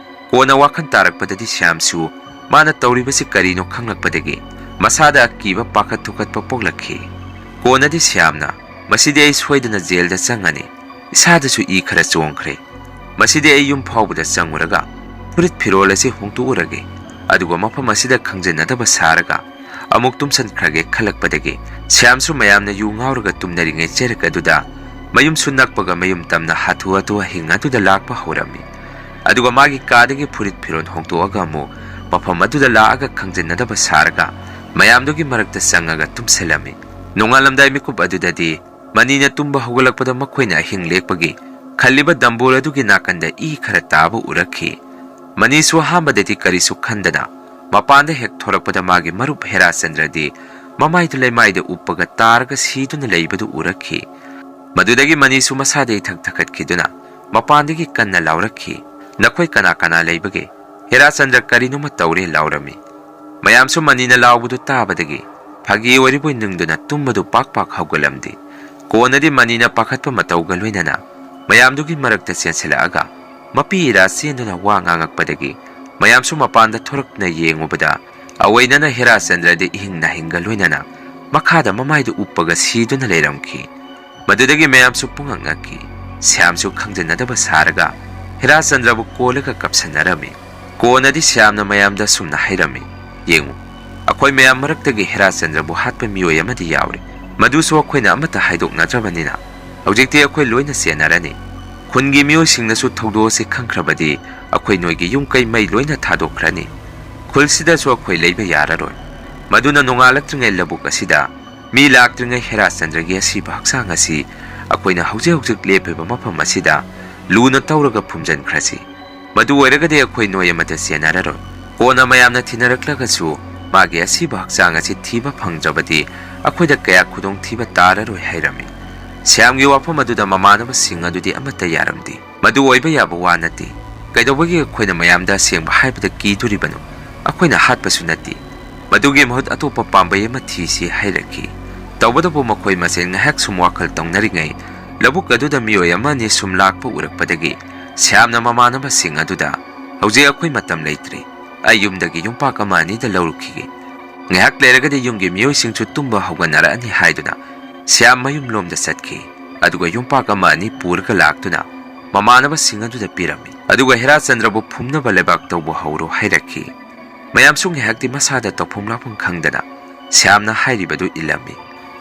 ꯀꯣꯟꯅ ꯋꯥꯈꯜ ꯇꯥꯔꯛꯄꯗꯗꯤ ꯁ꯭ꯌꯥꯝꯁꯨ ꯃꯥꯅ ꯇꯧꯔꯤꯕꯁꯤ ꯀꯔꯤꯅꯣ ꯈꯪꯂꯛꯄꯗꯒꯤ ꯃꯁꯥꯗ ꯑꯀꯤꯕ ꯄꯥꯈꯠ ꯊꯨꯀꯠꯄ ꯄꯣꯛꯂꯛꯈꯤ꯫ ꯀꯣꯟꯅꯗꯤ ꯁ꯭ꯌꯥꯝꯅ, "ꯃꯁꯤꯗꯤ ꯑꯩ ꯁꯣꯏꯗꯅ ꯖꯦꯜꯗ ꯆꯪꯉꯅꯤ꯫ ꯏꯁꯥꯗꯁꯨ ꯏ ꯈꯔ ꯆꯣꯡꯈ꯭ꯔꯦ꯫ ꯃꯁꯤꯗꯤ ꯑꯩ ꯌꯨꯝ ꯐꯥꯎꯕꯗ ꯆꯪꯉꯨꯔꯒ ꯐꯨꯔꯤꯠ ꯐꯤꯔꯣꯜ ꯑꯁꯤ ꯍꯣꯡꯗꯣꯛꯎꯔꯒꯦ, ꯑꯗꯨꯒ ꯃꯐꯝ ꯑꯁꯤꯗ ꯈꯪꯖꯟꯅꯗꯕ ꯁꯥꯔꯒ ꯑꯃꯨꯛ ꯇꯨꯝꯁꯟꯈ꯭ꯔꯒꯦ" ꯈꯜꯂꯛꯄꯗꯒꯤ ꯁ꯭ꯌꯥꯝꯁꯨ ꯃꯌꯥꯝꯅ ꯌꯨ ꯉꯥꯎꯔꯒ ꯇꯨꯝꯅꯔꯤꯉꯩ ꯆꯩꯔꯛ ꯑꯗꯨꯗ ꯃꯌꯨꯝꯁꯨ ꯅꯛꯄꯒ ꯃꯌꯨꯝ ꯇꯝꯅ ꯍꯥꯊꯨ ꯍꯥꯊꯨ ꯑꯍꯤꯡ ꯑꯗꯨꯗ ꯂꯥꯛꯄ ꯍꯧꯔꯝꯃꯤ꯫ ꯑꯗꯨꯒ ꯃꯥꯒꯤ ꯀꯥꯗꯒꯤ ꯐꯨꯔꯤꯠ ꯐꯤꯔꯣꯜ ꯍꯣꯡꯗꯣꯛꯑꯒ ꯑꯃꯨꯛ ꯃꯐꯝ ꯑꯗꯨꯗ ꯂꯥꯛꯑꯒ ꯈꯪꯖꯟꯅꯗꯕ ꯁꯥꯔꯒ ꯃꯌꯥꯝꯗꯨꯒꯤ ꯃꯔꯛꯇ ꯆꯪꯉꯒ ꯇꯨꯝꯁꯜꯂꯝꯃꯤ꯫ ꯅꯣꯡꯉꯥꯜꯂꯝꯗꯥꯏ ꯃꯤꯀꯨꯞ ꯑꯗꯨꯗꯗꯤ ꯃꯅꯤꯅ ꯇꯨꯝꯕ ꯍꯧꯒꯠꯂꯛꯄꯗ ꯃꯈꯣꯏꯅ ꯑꯍꯤꯡ ꯂꯦꯛꯄꯒꯤ ꯈꯜꯂꯤꯕ ꯗꯝꯕꯨꯔ ꯑꯗꯨꯒꯤ ꯅꯥꯀꯟꯗ ꯏ ꯈꯔ ꯇꯥꯕ ꯎꯔꯛꯈꯤ꯫ ꯃꯅꯤꯁꯨ ꯑꯍꯥꯟꯕꯗꯗꯤ ꯀꯔꯤꯁꯨ ꯈꯟꯗꯅ ꯃꯄꯥꯟꯗ ꯍꯦꯛ ꯊꯣꯔꯛꯄꯗ ꯃꯥꯒꯤ ꯃꯔꯨꯞ ꯍꯦꯔꯥꯆꯟꯗ꯭ꯔꯗꯤ ꯃꯃꯥꯏꯗꯨ ꯂꯩꯃꯥꯏꯗ ꯎꯞꯄꯒ ꯇꯥꯔꯒ ꯁꯤꯗꯨꯅ ꯂꯩꯕꯗꯨ ꯎꯔꯛꯈꯤ꯫ ꯃꯗꯨꯗꯒꯤ ꯃꯅꯤꯁꯨ ꯃꯁꯥꯗ ꯏꯊꯛ ꯊꯛꯀꯠꯈꯤꯗꯨꯅ ꯃꯄꯥꯟꯗꯒꯤ ꯀꯟꯅ ꯂꯥꯎꯔꯛꯈꯤ, "ꯅꯈꯣꯏ ꯀꯅꯥ ꯀꯅꯥ ꯂꯩꯕꯒꯦ? ꯍꯦꯔꯥꯆꯟꯗ꯭ꯔ ꯀꯔꯤꯅꯣꯃ ꯇꯧꯔꯦ" ꯂꯥꯎꯔꯝꯃꯤ꯫ ꯃꯌꯥꯝꯁꯨ ꯃꯅꯤꯅ ꯂꯥꯎꯕꯗꯨ ꯇꯥꯕꯗꯒꯤ ꯐꯥꯒꯤ ꯑꯣꯏꯔꯤꯕꯣꯏ ꯅꯤꯡꯗꯨꯅ ꯇꯨꯝꯕꯗꯨ ꯄꯥꯛ ꯄꯥꯛ ꯍꯧꯒꯠꯂꯝꯗꯦ꯫ ꯀꯣꯟꯅꯗꯤ ꯃꯅꯤꯅ ꯄꯥꯈꯠꯄ ꯃꯇꯧꯒ ꯂꯣꯏꯅꯅ ꯃꯌꯥꯝꯗꯨꯒꯤ ꯃꯔꯛꯇ ꯆꯦꯟꯁꯤꯜꯂꯛꯑꯒ ꯃꯄꯤ ꯏꯔꯥ ꯆꯦꯟꯗꯨꯅ ꯋꯥ ꯉꯥꯡꯉꯛꯄꯗꯒꯤ ꯃꯌꯥꯝꯁꯨ ꯃꯄꯥꯟꯗ ꯊꯣꯔꯛꯇꯨꯅ ꯌꯦꯡꯉꯨꯕꯗ ꯑꯑꯣꯏꯅꯅ ꯍꯦꯔꯥꯆꯟꯗ꯭ꯔꯗꯤ ꯏꯍꯤꯡ ꯅꯥꯍꯤꯡꯒ ꯂꯣꯏꯅꯅ ꯃꯈꯥꯗ ꯃꯃꯥꯏꯗꯨ ꯎꯞꯄꯒ ꯁꯤꯗꯨꯅ ꯂꯩꯔꯝꯈꯤ꯫ ꯃꯗꯨꯗꯒꯤ ꯃꯌꯥꯝꯁꯨ ꯄꯨꯡꯉꯛ ꯉꯛꯈꯤ꯫ ꯁ꯭ꯌꯥꯝꯁꯨ ꯈꯪꯖꯟꯅꯗꯕ ꯁꯥꯔꯒ ꯍꯦꯔꯥꯆꯟꯗ꯭ꯔꯕꯨ ꯀꯣꯜꯂꯒ ꯀꯞꯁꯟꯅꯔꯝꯃꯤ꯫ ꯀꯣꯟꯅꯗꯤ ꯁ꯭ꯌꯥꯝꯅ ꯃꯌꯥꯝꯗ ꯁꯨꯝꯅ ꯍꯥꯏꯔꯝꯃꯤ, "ꯌꯦꯡꯉꯨ, ꯑꯩꯈꯣꯏ ꯃꯌꯥꯝ ꯃꯔꯛꯇꯒꯤ ꯍꯦꯔꯥꯆꯟꯗ꯭ꯔꯕꯨ ꯍꯥꯠꯄ ꯃꯤꯑꯣꯏ ꯑꯃꯗꯤ ꯌꯥꯎꯔꯦ꯫ ꯃꯗꯨꯁꯨ ꯑꯩꯈꯣꯏꯅ ꯑꯃꯠꯇ ꯍꯥꯏꯗꯣꯛꯅꯗ꯭ꯔꯕꯅꯤꯅ ꯍꯧꯖꯤꯛꯇꯤ ꯑꯩꯈꯣꯏ ꯂꯣꯏꯅ ꯆꯦꯟꯅꯔꯅꯤ꯫ ꯈꯨꯟꯒꯤ ꯃꯤꯑꯣꯏꯁꯤꯡꯅꯁꯨ ꯊꯧꯗꯣꯛ ꯑꯁꯤ ꯈꯪꯈ꯭ꯔꯕꯗꯤ ꯑꯩꯈꯣꯏ ꯅꯣꯏꯒꯤ ꯌꯨꯝ ꯀꯩ ꯃꯩ ꯂꯣꯏꯅ ꯊꯥꯗꯣꯛꯈ꯭ꯔꯅꯤ꯫ ꯈꯨꯜꯁꯤꯗꯁꯨ ꯑꯩꯈꯣꯏ ꯂꯩꯕ ꯌꯥꯔꯔꯣꯏ꯫ ꯃꯗꯨꯅ ꯅꯣꯡꯉꯥꯜꯂꯛꯇ꯭ꯔꯤꯉꯩ ꯂꯧꯕꯨꯛ ꯑꯁꯤꯗ ꯃꯤ ꯂꯥꯛꯇ꯭ꯔꯤꯉꯩ ꯍꯦꯔꯥꯆꯟꯗ꯭ꯔꯒꯤ ꯑꯁꯤꯕ ꯍꯛꯆꯥꯡ ꯑꯁꯤ ꯑꯩꯈꯣꯏꯅ ꯍꯧꯖꯤꯛ ꯍꯧꯖꯤꯛ ꯂꯦꯞꯄꯤꯕ ꯃꯐꯝ ꯑꯁꯤꯗ ꯂꯨꯅ ꯇꯧꯔꯒ ꯐꯨꯝꯖꯤꯟꯈ꯭ꯔꯁꯤ꯫ ꯃꯗꯨ ꯑꯣꯏꯔꯒꯗꯤ ꯑꯩꯈꯣꯏ ꯅꯣꯏ ꯑꯃꯠꯇ ꯆꯦꯟꯅꯔꯔꯣꯏ꯫ ꯀꯣꯟꯅ ꯃꯌꯥꯝꯅ ꯊꯤꯅꯔꯛꯂꯒꯁꯨ ꯃꯥꯒꯤ ꯑꯁꯤꯕ ꯍꯛꯆꯥꯡ ꯑꯁꯤ ꯊꯤꯕ ꯐꯪꯗ꯭ꯔꯕꯗꯤ ꯑꯩꯈꯣꯏꯗ ꯀꯌꯥ ꯈꯨꯗꯣꯡꯊꯤꯕ ꯇꯥꯔꯔꯣꯏ" ꯍꯥꯏꯔꯝꯃꯤ꯫ ꯁ꯭ꯌꯥꯝꯒꯤ ꯋꯥꯐꯝ ꯑꯗꯨꯗ ꯃꯃꯥꯟꯅꯕꯁꯤꯡ ꯑꯗꯨꯗꯤ ꯑꯃꯠꯇ ꯌꯥꯔꯝꯗꯦ꯫ "ꯃꯗꯨ ꯑꯣꯏꯕ ꯌꯥꯕ ꯋꯥ ꯅꯠꯇꯦ꯫ ꯀꯩꯗꯧꯕꯒꯤ ꯑꯩꯈꯣꯏꯅ ꯃꯌꯥꯝꯗ ꯑꯁꯦꯡꯕ ꯍꯥꯏꯕꯗ ꯀꯤꯗꯣꯔꯤꯕꯅꯣ? ꯑꯩꯈꯣꯏꯅ ꯍꯥꯠꯄꯁꯨ ꯅꯠꯇꯦ꯫ ꯃꯗꯨꯒꯤ ꯃꯍꯨꯠ ꯑꯇꯣꯞꯄ ꯄꯥꯝꯕꯩ ꯑꯃ ꯊꯤꯁꯤ" ꯍꯥꯏꯔꯛꯈꯤ꯫ ꯇꯧꯕꯇꯕꯨ ꯃꯈꯣꯏ ꯃꯁꯦꯟ ꯉꯥꯏꯍꯥꯛ ꯁꯨꯝ ꯋꯥꯈꯜ ꯇꯧꯅꯔꯤꯉꯩ ꯂꯧꯕꯨꯛ ꯑꯗꯨꯗ ꯃꯤꯑꯣꯏ ꯑꯃ ꯑꯅꯤ ꯁꯨꯝ ꯂꯥꯛꯄ ꯎꯔꯛꯄꯗꯒꯤ ꯁ꯭ꯌꯥꯝꯅ ꯃꯃꯥꯟꯅꯕꯁꯤꯡ ꯑꯗꯨꯗ, "ꯍꯧꯖꯤꯛ ꯑꯩꯈꯣꯏ ꯃꯇꯝ ꯂꯩꯇ꯭ꯔꯦ꯫ ꯑꯩ ꯌꯨꯝꯗꯒꯤ ꯌꯨꯝꯄꯥꯛ ꯑꯃ ꯑꯅꯤꯗ ꯂꯧꯔꯨꯈꯤꯒꯦ꯫ ꯉꯥꯏꯍꯥꯛ ꯂꯩꯔꯒꯗꯤ ꯌꯨꯝꯒꯤ ꯃꯤꯑꯣꯏꯁꯤꯡꯁꯨ ꯇꯨꯝꯕ ꯍꯧꯒꯠꯅꯔꯛꯑꯅꯤ" ꯍꯥꯏꯗꯨꯅ ꯁ꯭ꯌꯥꯝ ꯃꯌꯨꯝꯂꯣꯝꯗ ꯆꯠꯈꯤ꯫ ꯑꯗꯨꯒ ꯌꯨꯝꯄꯥꯛ ꯑꯃ ꯑꯅꯤ ꯄꯨꯔꯒ ꯂꯥꯛꯇꯨꯅ ꯃꯃꯥꯟꯅꯕꯁꯤꯡ ꯑꯗꯨꯗ ꯄꯤꯔꯝꯃꯤ꯫ ꯑꯗꯨꯒ ꯍꯦꯔꯥꯆꯟꯗ꯭ꯔꯕꯨ ꯐꯨꯝꯅꯕ ꯂꯩꯕꯥꯛ ꯇꯧꯕ ꯍꯧꯔꯣ ꯍꯥꯏꯔꯛꯈꯤ꯫ ꯃꯌꯥꯝꯁꯨ ꯉꯥꯏꯍꯥꯛꯇꯤ ꯃꯁꯥꯗ ꯇꯧꯐꯝ ꯂꯥꯛꯐꯝ ꯈꯪꯗꯅ ꯁ꯭ꯌꯥꯝꯅ ꯍꯥꯏꯔꯤꯕꯗꯨ ꯏꯜꯂꯝꯃꯤ꯫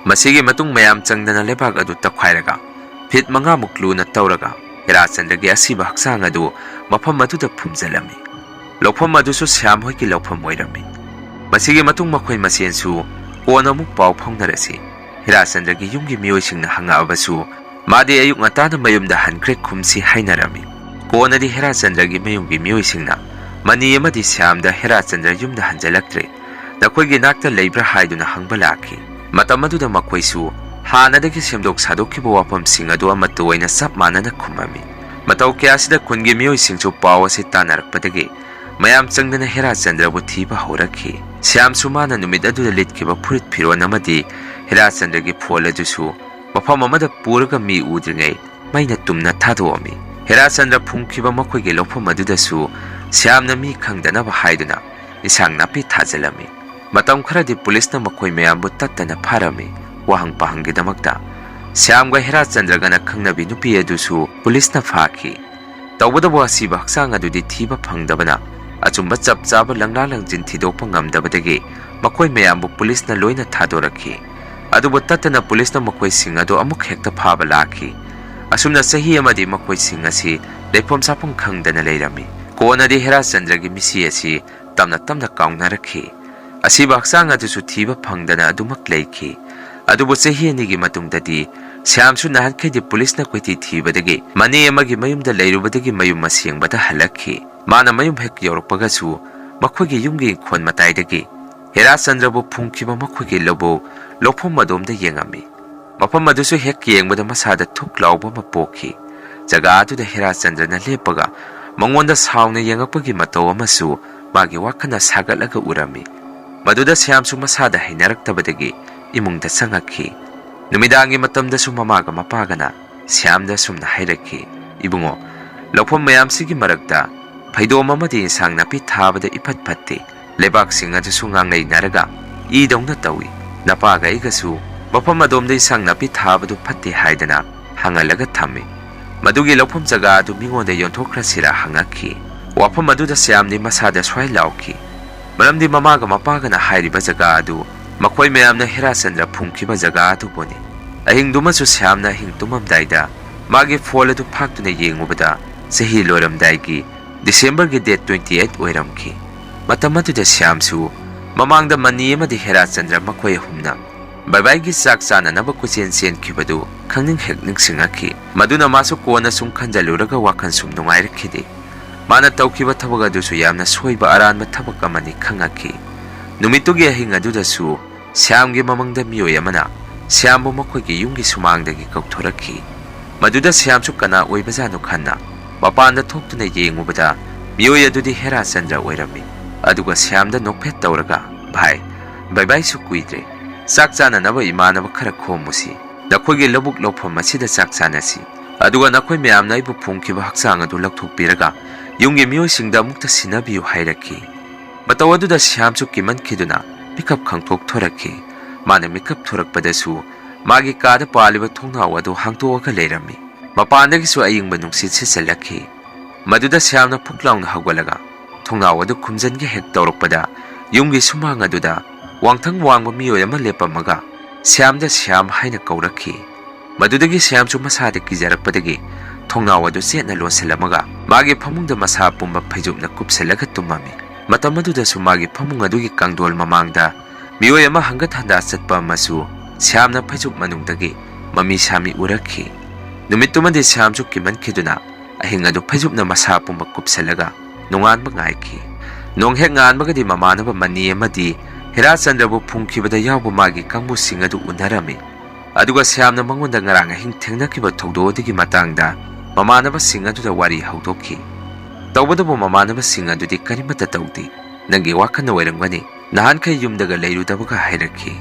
ꯃꯁꯤꯒꯤ ꯃꯇꯨꯡ ꯃꯌꯥꯝ ꯆꯪꯗꯅ ꯂꯩꯕꯥꯛ ꯑꯗꯨ ꯇꯧꯈꯥꯏꯔꯒ ꯐꯤꯠ ꯃꯉꯥꯃꯨꯛ ꯂꯨꯅ ꯇꯧꯔꯒ ꯍꯦꯔꯥꯆꯟꯗ꯭ꯔꯒꯤ ꯑꯁꯤꯕ ꯍꯛꯆꯥꯡ ꯑꯗꯨ ꯃꯐꯝ ꯑꯗꯨꯗ ꯐꯨꯝꯖꯤꯜꯂꯝꯃꯤ꯫ ꯂꯧꯐꯝ ꯑꯗꯨꯁꯨ ꯁ꯭ꯌꯥꯝ ꯍꯣꯏꯒꯤ ꯂꯧꯐꯝ ꯑꯣꯏꯔꯝꯃꯤ꯫ ꯃꯁꯤꯒꯤ ꯃꯇꯨꯡ ꯃꯈꯣꯏ ꯃꯁꯦꯟꯁꯨ ꯀꯣꯟꯅ ꯑꯃꯨꯛ ꯄꯥꯎ ꯐꯥꯎꯅꯔꯁꯤ꯫ ꯍꯤꯔꯥꯆꯟꯗ꯭ꯔꯒꯤ ꯌꯨꯝꯒꯤ ꯃꯤꯑꯣꯏꯁꯤꯡꯅ ꯍꯪꯉꯛꯑꯕꯁꯨ ꯃꯥꯗꯤ ꯑꯌꯨꯛ ꯉꯟꯇꯥꯅ ꯃꯌꯨꯝꯗ ꯍꯟꯈ꯭ꯔꯦ ꯈꯨꯝꯁꯤ ꯍꯥꯏꯅꯔꯝꯃꯤ꯫ ꯀꯣꯟꯅꯗꯤ ꯍꯤꯔꯥꯆꯟꯗ꯭ꯔꯒꯤ ꯃꯌꯨꯝꯒꯤ ꯃꯤꯑꯣꯏꯁꯤꯡꯅ ꯃꯅꯤ ꯑꯃꯗꯤ ꯁ꯭ꯌꯥꯝꯗ ꯍꯤꯔꯥꯆꯟꯗ꯭ꯔ ꯌꯨꯝꯗ ꯍꯟꯖꯤꯜꯂꯛꯇ꯭ꯔꯦ, ꯅꯈꯣꯏꯒꯤ ꯅꯥꯛꯇ ꯂꯩꯕ꯭ꯔꯥ ꯍꯥꯏꯗꯨꯅ ꯍꯪꯕ ꯂꯥꯛꯈꯤ꯫ ꯃꯇꯝ ꯑꯗꯨꯗ ꯃꯈꯣꯏꯁꯨ ꯍꯥꯟꯅꯗꯒꯤ ꯁꯦꯝꯗꯣꯛ ꯁꯥꯗꯣꯛꯈꯤꯕ ꯋꯥꯐꯝꯁꯤꯡ ꯑꯗꯨ ꯑꯃꯠꯇ ꯑꯣꯏꯅ ꯆꯞ ꯃꯥꯟꯅꯅ ꯈꯨꯝꯃꯝꯃꯤ꯫ ꯃꯇꯧ ꯀꯌꯥꯁꯤꯗ ꯈꯨꯟꯒꯤ ꯃꯤꯑꯣꯏꯁꯤꯡꯁꯨ ꯄꯥꯎ ꯑꯁꯤ ꯇꯥꯅꯔꯛꯄꯗꯒꯤ ꯃꯌꯥꯝ ꯆꯪꯗꯅ ꯍꯤꯔꯥꯆꯟꯗ꯭ꯔꯕꯨ ꯊꯤꯕ ꯍꯧꯔꯛꯈꯤ꯫ ꯁ꯭ꯌꯥꯝꯁꯨ ꯃꯥꯅ ꯅꯨꯃꯤꯠ ꯑꯗꯨꯗ ꯂꯤꯠꯈꯤꯕ ꯐꯨꯔꯤꯠ ꯐꯤꯔꯣꯜ ꯑꯃꯗꯤ ꯍꯤꯔꯥꯆꯟꯗ꯭ꯔꯒꯤ ꯐꯣꯟ ꯑꯗꯨꯁꯨ ꯃꯐꯝ ꯑꯃꯗ ꯄꯨꯔꯒ ꯃꯤ ꯎꯗ꯭ꯔꯤꯉꯩ ꯃꯩꯅ ꯇꯨꯝꯅ ꯊꯥꯗꯣꯛꯑꯝꯃꯤ꯫ ꯍꯤꯔꯥꯆꯟꯗ꯭ꯔ ꯐꯨꯝꯈꯤꯕ ꯃꯈꯣꯏꯒꯤ ꯂꯧꯐꯝ ꯑꯗꯨꯗꯁꯨ ꯁ꯭ꯌꯥꯝꯅ ꯃꯤ ꯈꯪꯗꯅꯕ ꯍꯥꯏꯗꯨꯅ ꯏꯟꯁꯥꯡ ꯅꯥꯄꯤ ꯊꯥꯖꯤꯜꯂꯝꯃꯤ꯫ ꯃꯇꯝ ꯈꯔꯗꯤ ꯄꯨꯂꯤꯁꯅ ꯃꯈꯣꯏ ꯃꯌꯥꯝꯕꯨ ꯇꯠꯇꯅ ꯐꯥꯔꯝꯃꯤ꯫ ꯋꯥꯍꯪ ꯄꯥꯍꯪꯒꯤꯗꯃꯛꯇ ꯁ꯭ꯌꯥꯝꯒ ꯍꯤꯔꯥꯆꯟꯗ꯭ꯔꯒꯅ ꯈꯪꯅꯕꯤ ꯅꯨꯄꯤ ꯑꯗꯨꯁꯨ ꯄꯨꯂꯤꯁꯅ ꯐꯥꯈꯤ꯫ ꯇꯧꯕꯇꯕꯨ ꯑꯁꯤꯕ ꯍꯛꯆꯥꯡ ꯑꯗꯨꯗꯤ ꯊꯤꯕ ꯐꯪꯗꯕꯅ ꯑꯆꯨꯝꯕ ꯆꯞ ꯆꯥꯕ ꯂꯪꯂꯥ ꯂꯪꯖꯤꯟ ꯊꯤꯗꯣꯛꯄ ꯉꯝꯗꯕꯗꯒꯤ ꯃꯈꯣꯏ ꯃꯌꯥꯝꯕꯨ ꯄꯨꯂꯤꯁꯅ ꯂꯣꯏꯅ ꯊꯥꯗꯣꯔꯛꯈꯤ꯫ ꯑꯗꯨꯕꯨ ꯇꯠꯇꯅ ꯄꯨꯂꯤꯁꯅ ꯃꯈꯣꯏꯁꯤꯡ ꯑꯗꯨ ꯑꯃꯨꯛ ꯍꯦꯛꯇ ꯐꯥꯕ ꯂꯥꯛꯈꯤ꯫ ꯑꯁꯨꯝꯅ ꯆꯍꯤ ꯑꯃꯗꯤ ꯃꯈꯣꯏꯁꯤꯡ ꯑꯁꯤ ꯂꯩꯐꯝ ꯆꯥꯐꯝ ꯈꯪꯗꯅ ꯂꯩꯔꯝꯃꯤ꯫ ꯀꯣꯟꯅꯗꯤ ꯍꯤꯔꯥꯆꯟꯗ꯭ꯔꯒꯤ ꯃꯤꯁꯤ ꯑꯁꯤ ꯇꯞꯅ ꯇꯞꯅ ꯀꯥꯎꯅꯔꯛꯈꯤ꯫ ꯑꯁꯤꯕ ꯍꯛꯆꯥꯡ ꯑꯗꯨꯁꯨ ꯊꯤꯕ ꯐꯪꯗꯅ ꯑꯗꯨꯃꯛ ꯂꯩꯈꯤ꯫ ꯑꯗꯨꯕꯨ ꯆꯍꯤ ꯑꯅꯤꯒꯤ ꯃꯇꯨꯡꯗꯗꯤ ꯁ꯭ꯌꯥꯝꯁꯨ ꯅꯍꯥꯟꯈꯩꯗꯤ ꯄꯨꯂꯤꯁꯅ ꯀꯣꯏꯊꯤ ꯊꯤꯕꯗꯒꯤ ꯃꯅꯦ ꯑꯃꯒꯤ ꯃꯌꯨꯝꯗ ꯂꯩꯔꯨꯕꯗꯒꯤ ꯃꯌꯨꯝ ꯑꯁꯦꯡꯕꯗ ꯍꯜꯂꯛꯈꯤ꯫ ꯃꯥꯅ ꯃꯌꯨꯝ ꯍꯦꯛ ꯌꯧꯔꯛꯄꯒꯁꯨ ꯃꯈꯣꯏꯒꯤ ꯌꯨꯝꯒꯤ ꯏꯪꯈꯣꯜ ꯃꯇꯥꯏꯗꯒꯤ ꯍꯤꯔꯥꯆꯟꯗ꯭ꯔꯕꯨ ꯐꯨꯝꯈꯤꯕ ꯃꯈꯣꯏꯒꯤ ꯂꯧꯕꯨꯛ ꯂꯧꯐꯝ ꯑꯗꯣꯝꯗ ꯌꯦꯡꯉꯝꯃꯤ꯫ ꯃꯐꯝ ꯑꯗꯨꯁꯨ ꯍꯦꯛ ꯌꯦꯡꯕꯗ ꯃꯁꯥꯗ ꯊꯨꯛ ꯂꯥꯎꯕ ꯑꯃ ꯄꯣꯛꯈꯤ꯫ ꯖꯒꯥ ꯑꯗꯨꯗ ꯍꯤꯔꯥꯆꯟꯗ꯭ꯔꯅ ꯂꯦꯞꯄꯒ ꯃꯉꯣꯟꯗ ꯁꯥꯎꯅ ꯌꯦꯡꯉꯛꯄꯒꯤ ꯃꯇꯧ ꯑꯃꯁꯨ ꯃꯥꯒꯤ ꯋꯥꯈꯜꯅ ꯁꯥꯒꯠꯂꯒ ꯎꯔꯝꯃꯤ꯫ ꯃꯗꯨꯗ ꯁ꯭ꯌꯥꯝꯁꯨ ꯃꯁꯥꯗ ꯍꯩꯅꯔꯛꯇꯕꯗꯒꯤ ꯏꯃꯨꯡꯗ ꯆꯪꯉꯛꯈꯤ꯫ ꯅꯨꯃꯤꯗꯥꯡꯒꯤ ꯃꯇꯝꯗꯁꯨ ꯃꯃꯥꯒ ꯃꯄꯥꯒꯅ ꯁ꯭ꯌꯥꯝꯗ ꯑꯁꯨꯝꯅ ꯍꯥꯏꯔꯛꯈꯤ, "ꯏꯕꯨꯡꯉꯣ, ꯂꯧꯐꯝ ꯃꯌꯥꯝꯁꯤꯒꯤ ꯃꯔꯛꯇ ꯐꯩꯗꯣꯝ ꯑꯃꯗꯤ ꯏꯟꯁꯥꯡ ꯅꯥꯄꯤ ꯊꯥꯕꯗ ꯏꯐꯠ ꯐꯠꯇꯦ꯫ ꯂꯩꯕꯥꯛꯁꯤꯡ ꯑꯗꯨꯁꯨ ꯉꯥꯡꯅꯩꯅꯔꯒ ꯏꯗꯧꯅ ꯇꯧꯏ꯫ ꯅꯄꯥꯒ ꯑꯩꯒꯁꯨ ꯃꯐꯝ ꯑꯗꯣꯝꯗ ꯏꯟꯁꯥꯡ ꯅꯥꯄꯤ ꯊꯥꯕꯗꯨ ꯐꯠꯇꯦ ꯍꯥꯏꯗꯅ ꯍꯥꯡꯍꯜꯂꯒ ꯊꯝꯃꯤ꯫ ꯃꯗꯨꯒꯤ ꯂꯧꯐꯝ ꯖꯒꯥ ꯑꯗꯨ ꯃꯤꯉꯣꯟꯗ ꯌꯣꯟꯊꯣꯛꯈ꯭ꯔꯁꯤꯔꯥ?" ꯍꯪꯉꯛꯈꯤ꯫ ꯋꯥꯐꯝ ꯑꯗꯨꯗ ꯁ꯭ꯌꯥꯝꯗꯤ ꯃꯁꯥꯗ ꯁ꯭ꯋꯥꯏ ꯂꯥꯎꯈꯤ꯫ ꯃꯔꯝꯗꯤ ꯃꯃꯥꯒ ꯃꯄꯥꯒꯅ ꯍꯥꯏꯔꯤꯕ ꯖꯒꯥ ꯑꯗꯨ ꯃꯈꯣꯏ ꯃꯌꯥꯝꯅ ꯍꯤꯔꯥꯆꯟꯗ꯭ꯔ ꯐꯨꯝꯈꯤꯕ ꯖꯒꯥ ꯑꯗꯨꯕꯨꯅꯤ꯫ ꯑꯍꯤꯡꯗꯨꯃꯁꯨ ꯁ꯭ꯌꯥꯝꯅ ꯑꯍꯤꯡ ꯇꯨꯝꯃꯝꯗꯥꯏꯗ ꯃꯥꯒꯤ ꯐꯣꯟ ꯑꯗꯨ ꯐꯥꯛꯇꯨꯅ ꯌꯦꯡꯉꯨꯕꯗ ꯆꯍꯤ ꯂꯣꯏꯔꯝꯗꯥꯏꯒꯤ ꯗꯤꯁꯦꯝꯕꯔꯒꯤ date twenty eight ꯑꯣꯏꯔꯝꯈꯤ꯫ ꯃꯇꯝ ꯑꯗꯨꯗ ꯁ꯭ꯌꯥꯝꯁꯨ ꯃꯃꯥꯡꯗ ꯃꯅꯤ ꯑꯃꯗꯤ ꯍꯦꯔꯥꯆꯟꯗ꯭ꯔ ꯃꯈꯣꯏ ꯑꯍꯨꯝꯅ ꯕꯥꯏꯕꯥꯏꯒꯤ ꯆꯥꯛ ꯆꯥꯅꯅꯕ ꯀꯣꯏꯆꯦꯟ ꯆꯦꯟꯈꯤꯕꯗꯨ ꯈꯪꯅꯤꯡ ꯍꯦꯛ ꯅꯤꯡꯁꯤꯡꯉꯛꯈꯤ꯫ ꯃꯗꯨꯅ ꯃꯥꯁꯨ ꯀꯣꯟꯅ ꯁꯨꯝ ꯈꯟꯖꯜꯂꯨꯔꯒ ꯋꯥꯈꯜ ꯁꯨꯝ ꯅꯨꯡꯉꯥꯏꯔꯛꯈꯤꯗꯦ꯫ ꯃꯥꯅ ꯇꯧꯈꯤꯕ ꯊꯕꯛ ꯑꯗꯨꯁꯨ ꯌꯥꯝꯅ ꯁꯣꯏꯕ ꯑꯔꯥꯟꯕ ꯊꯕꯛ ꯑꯃꯅꯤ ꯈꯪꯉꯛꯈꯤ꯫ ꯅꯨꯃꯤꯠꯇꯨꯒꯤ ꯑꯍꯤꯡ ꯑꯗꯨꯗꯁꯨ ꯁ꯭ꯌꯥꯝꯒꯤ ꯃꯃꯪꯗ ꯃꯤꯑꯣꯏ ꯑꯃꯅ ꯁ꯭ꯌꯥꯝꯕꯨ ꯃꯈꯣꯏꯒꯤ ꯌꯨꯝꯒꯤ ꯁꯨꯃꯥꯡꯗꯒꯤ ꯀꯧꯊꯣꯔꯛꯈꯤ꯫ ꯃꯗꯨꯗ ꯁ꯭ꯌꯥꯝꯁꯨ ꯀꯅꯥ ꯑꯣꯏꯕꯖꯥꯠꯅꯣ ꯈꯟꯅ ꯃꯄꯥꯟꯗ ꯊꯣꯛꯇꯨꯅ ꯌꯦꯡꯉꯨꯕꯗ ꯃꯤꯑꯣꯏ ꯑꯗꯨꯗꯤ ꯍꯦꯔꯥꯆꯟꯗ꯭ꯔ ꯑꯣꯏꯔꯝꯃꯤ꯫ ꯑꯗꯨꯒ ꯁ꯭ꯌꯥꯝꯗ ꯅꯣꯛꯐꯦꯠ ꯇꯧꯔꯒ, "ꯚꯥꯏ, ꯕꯥꯏꯕꯥꯏꯁꯨ ꯀꯨꯏꯗ꯭ꯔꯦ꯫ ꯆꯥꯛ ꯆꯥꯅꯅꯕ ꯏꯃꯥꯟꯅꯕ ꯈꯔ ꯈꯣꯝꯃꯨꯁꯤ꯫ ꯅꯈꯣꯏꯒꯤ ꯂꯧꯕꯨꯛ ꯂꯧꯐꯝ ꯑꯁꯤꯗ ꯆꯥꯛ ꯆꯥꯅꯁꯤ꯫ ꯑꯗꯨꯒ ꯅꯈꯣꯏ ꯃꯌꯥꯝꯅ ꯑꯩꯕꯨ ꯐꯨꯝꯈꯤꯕ ꯍꯛꯆꯥꯡ ꯑꯗꯨ ꯂꯧꯊꯣꯛꯄꯤꯔꯒ ꯌꯨꯝꯒꯤ ꯃꯤꯑꯣꯏꯁꯤꯡꯗ ꯑꯃꯨꯛꯇ ꯁꯤꯟꯅꯕꯤꯌꯨ" ꯍꯥꯏꯔꯛꯈꯤ꯫ ꯃꯇꯧ ꯑꯗꯨꯗ ꯁ꯭ꯌꯥꯝꯁꯨ ꯀꯤꯃꯟꯈꯤꯗꯨꯅ ꯃꯤꯀꯞ ꯈꯪꯊꯣꯛ ꯊꯣꯔꯛꯈꯤ꯫ ꯃꯥꯅ ꯃꯤꯀꯞ ꯊꯣꯔꯛꯄꯗꯁꯨ ꯃꯥꯒꯤ ꯀꯥꯗ ꯄꯥꯜꯂꯤꯕ ꯊꯣꯡꯅꯥꯎ ꯑꯗꯨ ꯍꯥꯡꯇꯣꯛꯑꯒ ꯂꯩꯔꯝꯃꯤ꯫ ꯃꯄꯥꯟꯗꯒꯤꯁꯨ ꯑꯏꯪꯕ ꯅꯨꯡꯁꯤꯠ ꯁꯤꯠꯆꯜꯂꯛꯈꯤ꯫ ꯃꯗꯨꯗ ꯁ꯭ꯌꯥꯝꯅ ꯐꯨꯛ ꯂꯥꯎꯅ ꯍꯧꯒꯠꯂꯒ ꯊꯣꯡꯅꯥꯎ ꯑꯗꯨ ꯈꯨꯝꯖꯤꯟꯒꯦ ꯍꯦꯛ ꯇꯧꯔꯛꯄꯗ ꯌꯨꯝꯒꯤ ꯁꯨꯃꯥꯡ ꯑꯗꯨꯗ ꯋꯥꯡꯊꯪ ꯋꯥꯡꯕ ꯃꯤꯑꯣꯏ ꯑꯃ ꯂꯦꯞꯄꯝꯃꯒ ꯁ꯭ꯌꯥꯝꯗ "ꯁ꯭ꯌꯥꯝ" ꯍꯥꯏꯅ ꯀꯧꯔꯛꯈꯤ꯫ ꯃꯗꯨꯗꯒꯤ ꯁ꯭ꯌꯥꯝꯁꯨ ꯃꯁꯥꯗ ꯀꯤꯖꯔꯛꯄꯗꯒꯤ ꯊꯣꯡꯅꯥꯎ ꯑꯗꯨ ꯆꯦꯠꯅ ꯂꯣꯟꯁꯤꯜꯂꯝꯃꯒ ꯃꯥꯒꯤ ꯐꯃꯨꯡꯗ ꯃꯁꯥ ꯄꯨꯝꯕ ꯐꯩꯖꯨꯞꯅ ꯀꯨꯞꯁꯤꯜꯂꯒ ꯇꯨꯝꯃꯝꯃꯤ꯫ ꯃꯇꯝ ꯑꯗꯨꯗꯁꯨ ꯃꯥꯒꯤ ꯐꯃꯨꯡ ꯑꯗꯨꯒꯤ ꯀꯥꯡꯗꯣꯜ ꯃꯃꯥꯡꯗ ꯃꯤꯑꯣꯏ ꯑꯃ ꯍꯪꯒꯠ ꯍꯟꯗꯥ ꯆꯠꯄ ꯑꯃꯁꯨ ꯁ꯭ꯌꯥꯝꯅ ꯐꯩꯖꯨꯞ ꯃꯅꯨꯡꯗꯒꯤ ꯃꯃꯤ ꯁꯥꯃꯤ ꯎꯔꯛꯈꯤ꯫ ꯅꯨꯃꯤꯠꯇꯨꯃꯗꯤ ꯁ꯭ꯌꯥꯝꯁꯨ ꯀꯤꯃꯟꯈꯤꯗꯨꯅ ꯑꯍꯤꯡ ꯑꯗꯨ ꯐꯩꯖꯨꯞꯅ ꯃꯁꯥ ꯄꯨꯝꯕ ꯀꯨꯞꯁꯤꯜꯂꯒ ꯅꯣꯡꯉꯥꯟꯕ ꯉꯥꯏꯈꯤ꯫ ꯅꯣꯡ ꯍꯦꯛ ꯉꯥꯟꯕꯒꯗꯤ ꯃꯃꯥꯟꯅꯕ ꯃꯅꯤ ꯑꯃꯗꯤ ꯍꯤꯔꯥꯆꯟꯗ꯭ꯔꯕꯨ ꯐꯨꯝꯈꯤꯕꯗ ꯌꯥꯎꯕ ꯃꯥꯒꯤ ꯀꯥꯡꯕꯨꯁꯤꯡ ꯑꯗꯨ ꯎꯅꯔꯝꯃꯤ꯫ ꯑꯗꯨꯒ ꯁ꯭ꯌꯥꯝꯅ ꯃꯉꯣꯟꯗ ꯉꯔꯥꯡ ꯑꯍꯤꯡ ꯊꯦꯡꯅꯈꯤꯕ ꯊꯧꯗꯣꯛ ꯑꯗꯨꯒꯤ ꯃꯇꯥꯡꯗ ꯃꯃꯥꯟꯅꯕꯁꯤꯡ ꯑꯗꯨꯗ ꯋꯥꯔꯤ ꯍꯧꯗꯣꯛꯈꯤ꯫ ꯇꯧꯕꯇꯕꯨ ꯃꯃꯥꯟꯅꯕꯁꯤꯡ ꯑꯗꯨꯗꯤ ꯀꯔꯤꯃꯠꯇ ꯇꯧꯗꯦ꯫ "ꯅꯪꯒꯤ ꯋꯥꯈꯜꯅ ꯑꯣꯏꯔꯝꯒꯅꯤ, ꯅꯍꯥꯟꯈꯩ ꯌꯨꯝꯗꯒ ꯂꯩꯔꯨꯗꯕꯒ" ꯍꯥꯏꯔꯛꯈꯤ꯫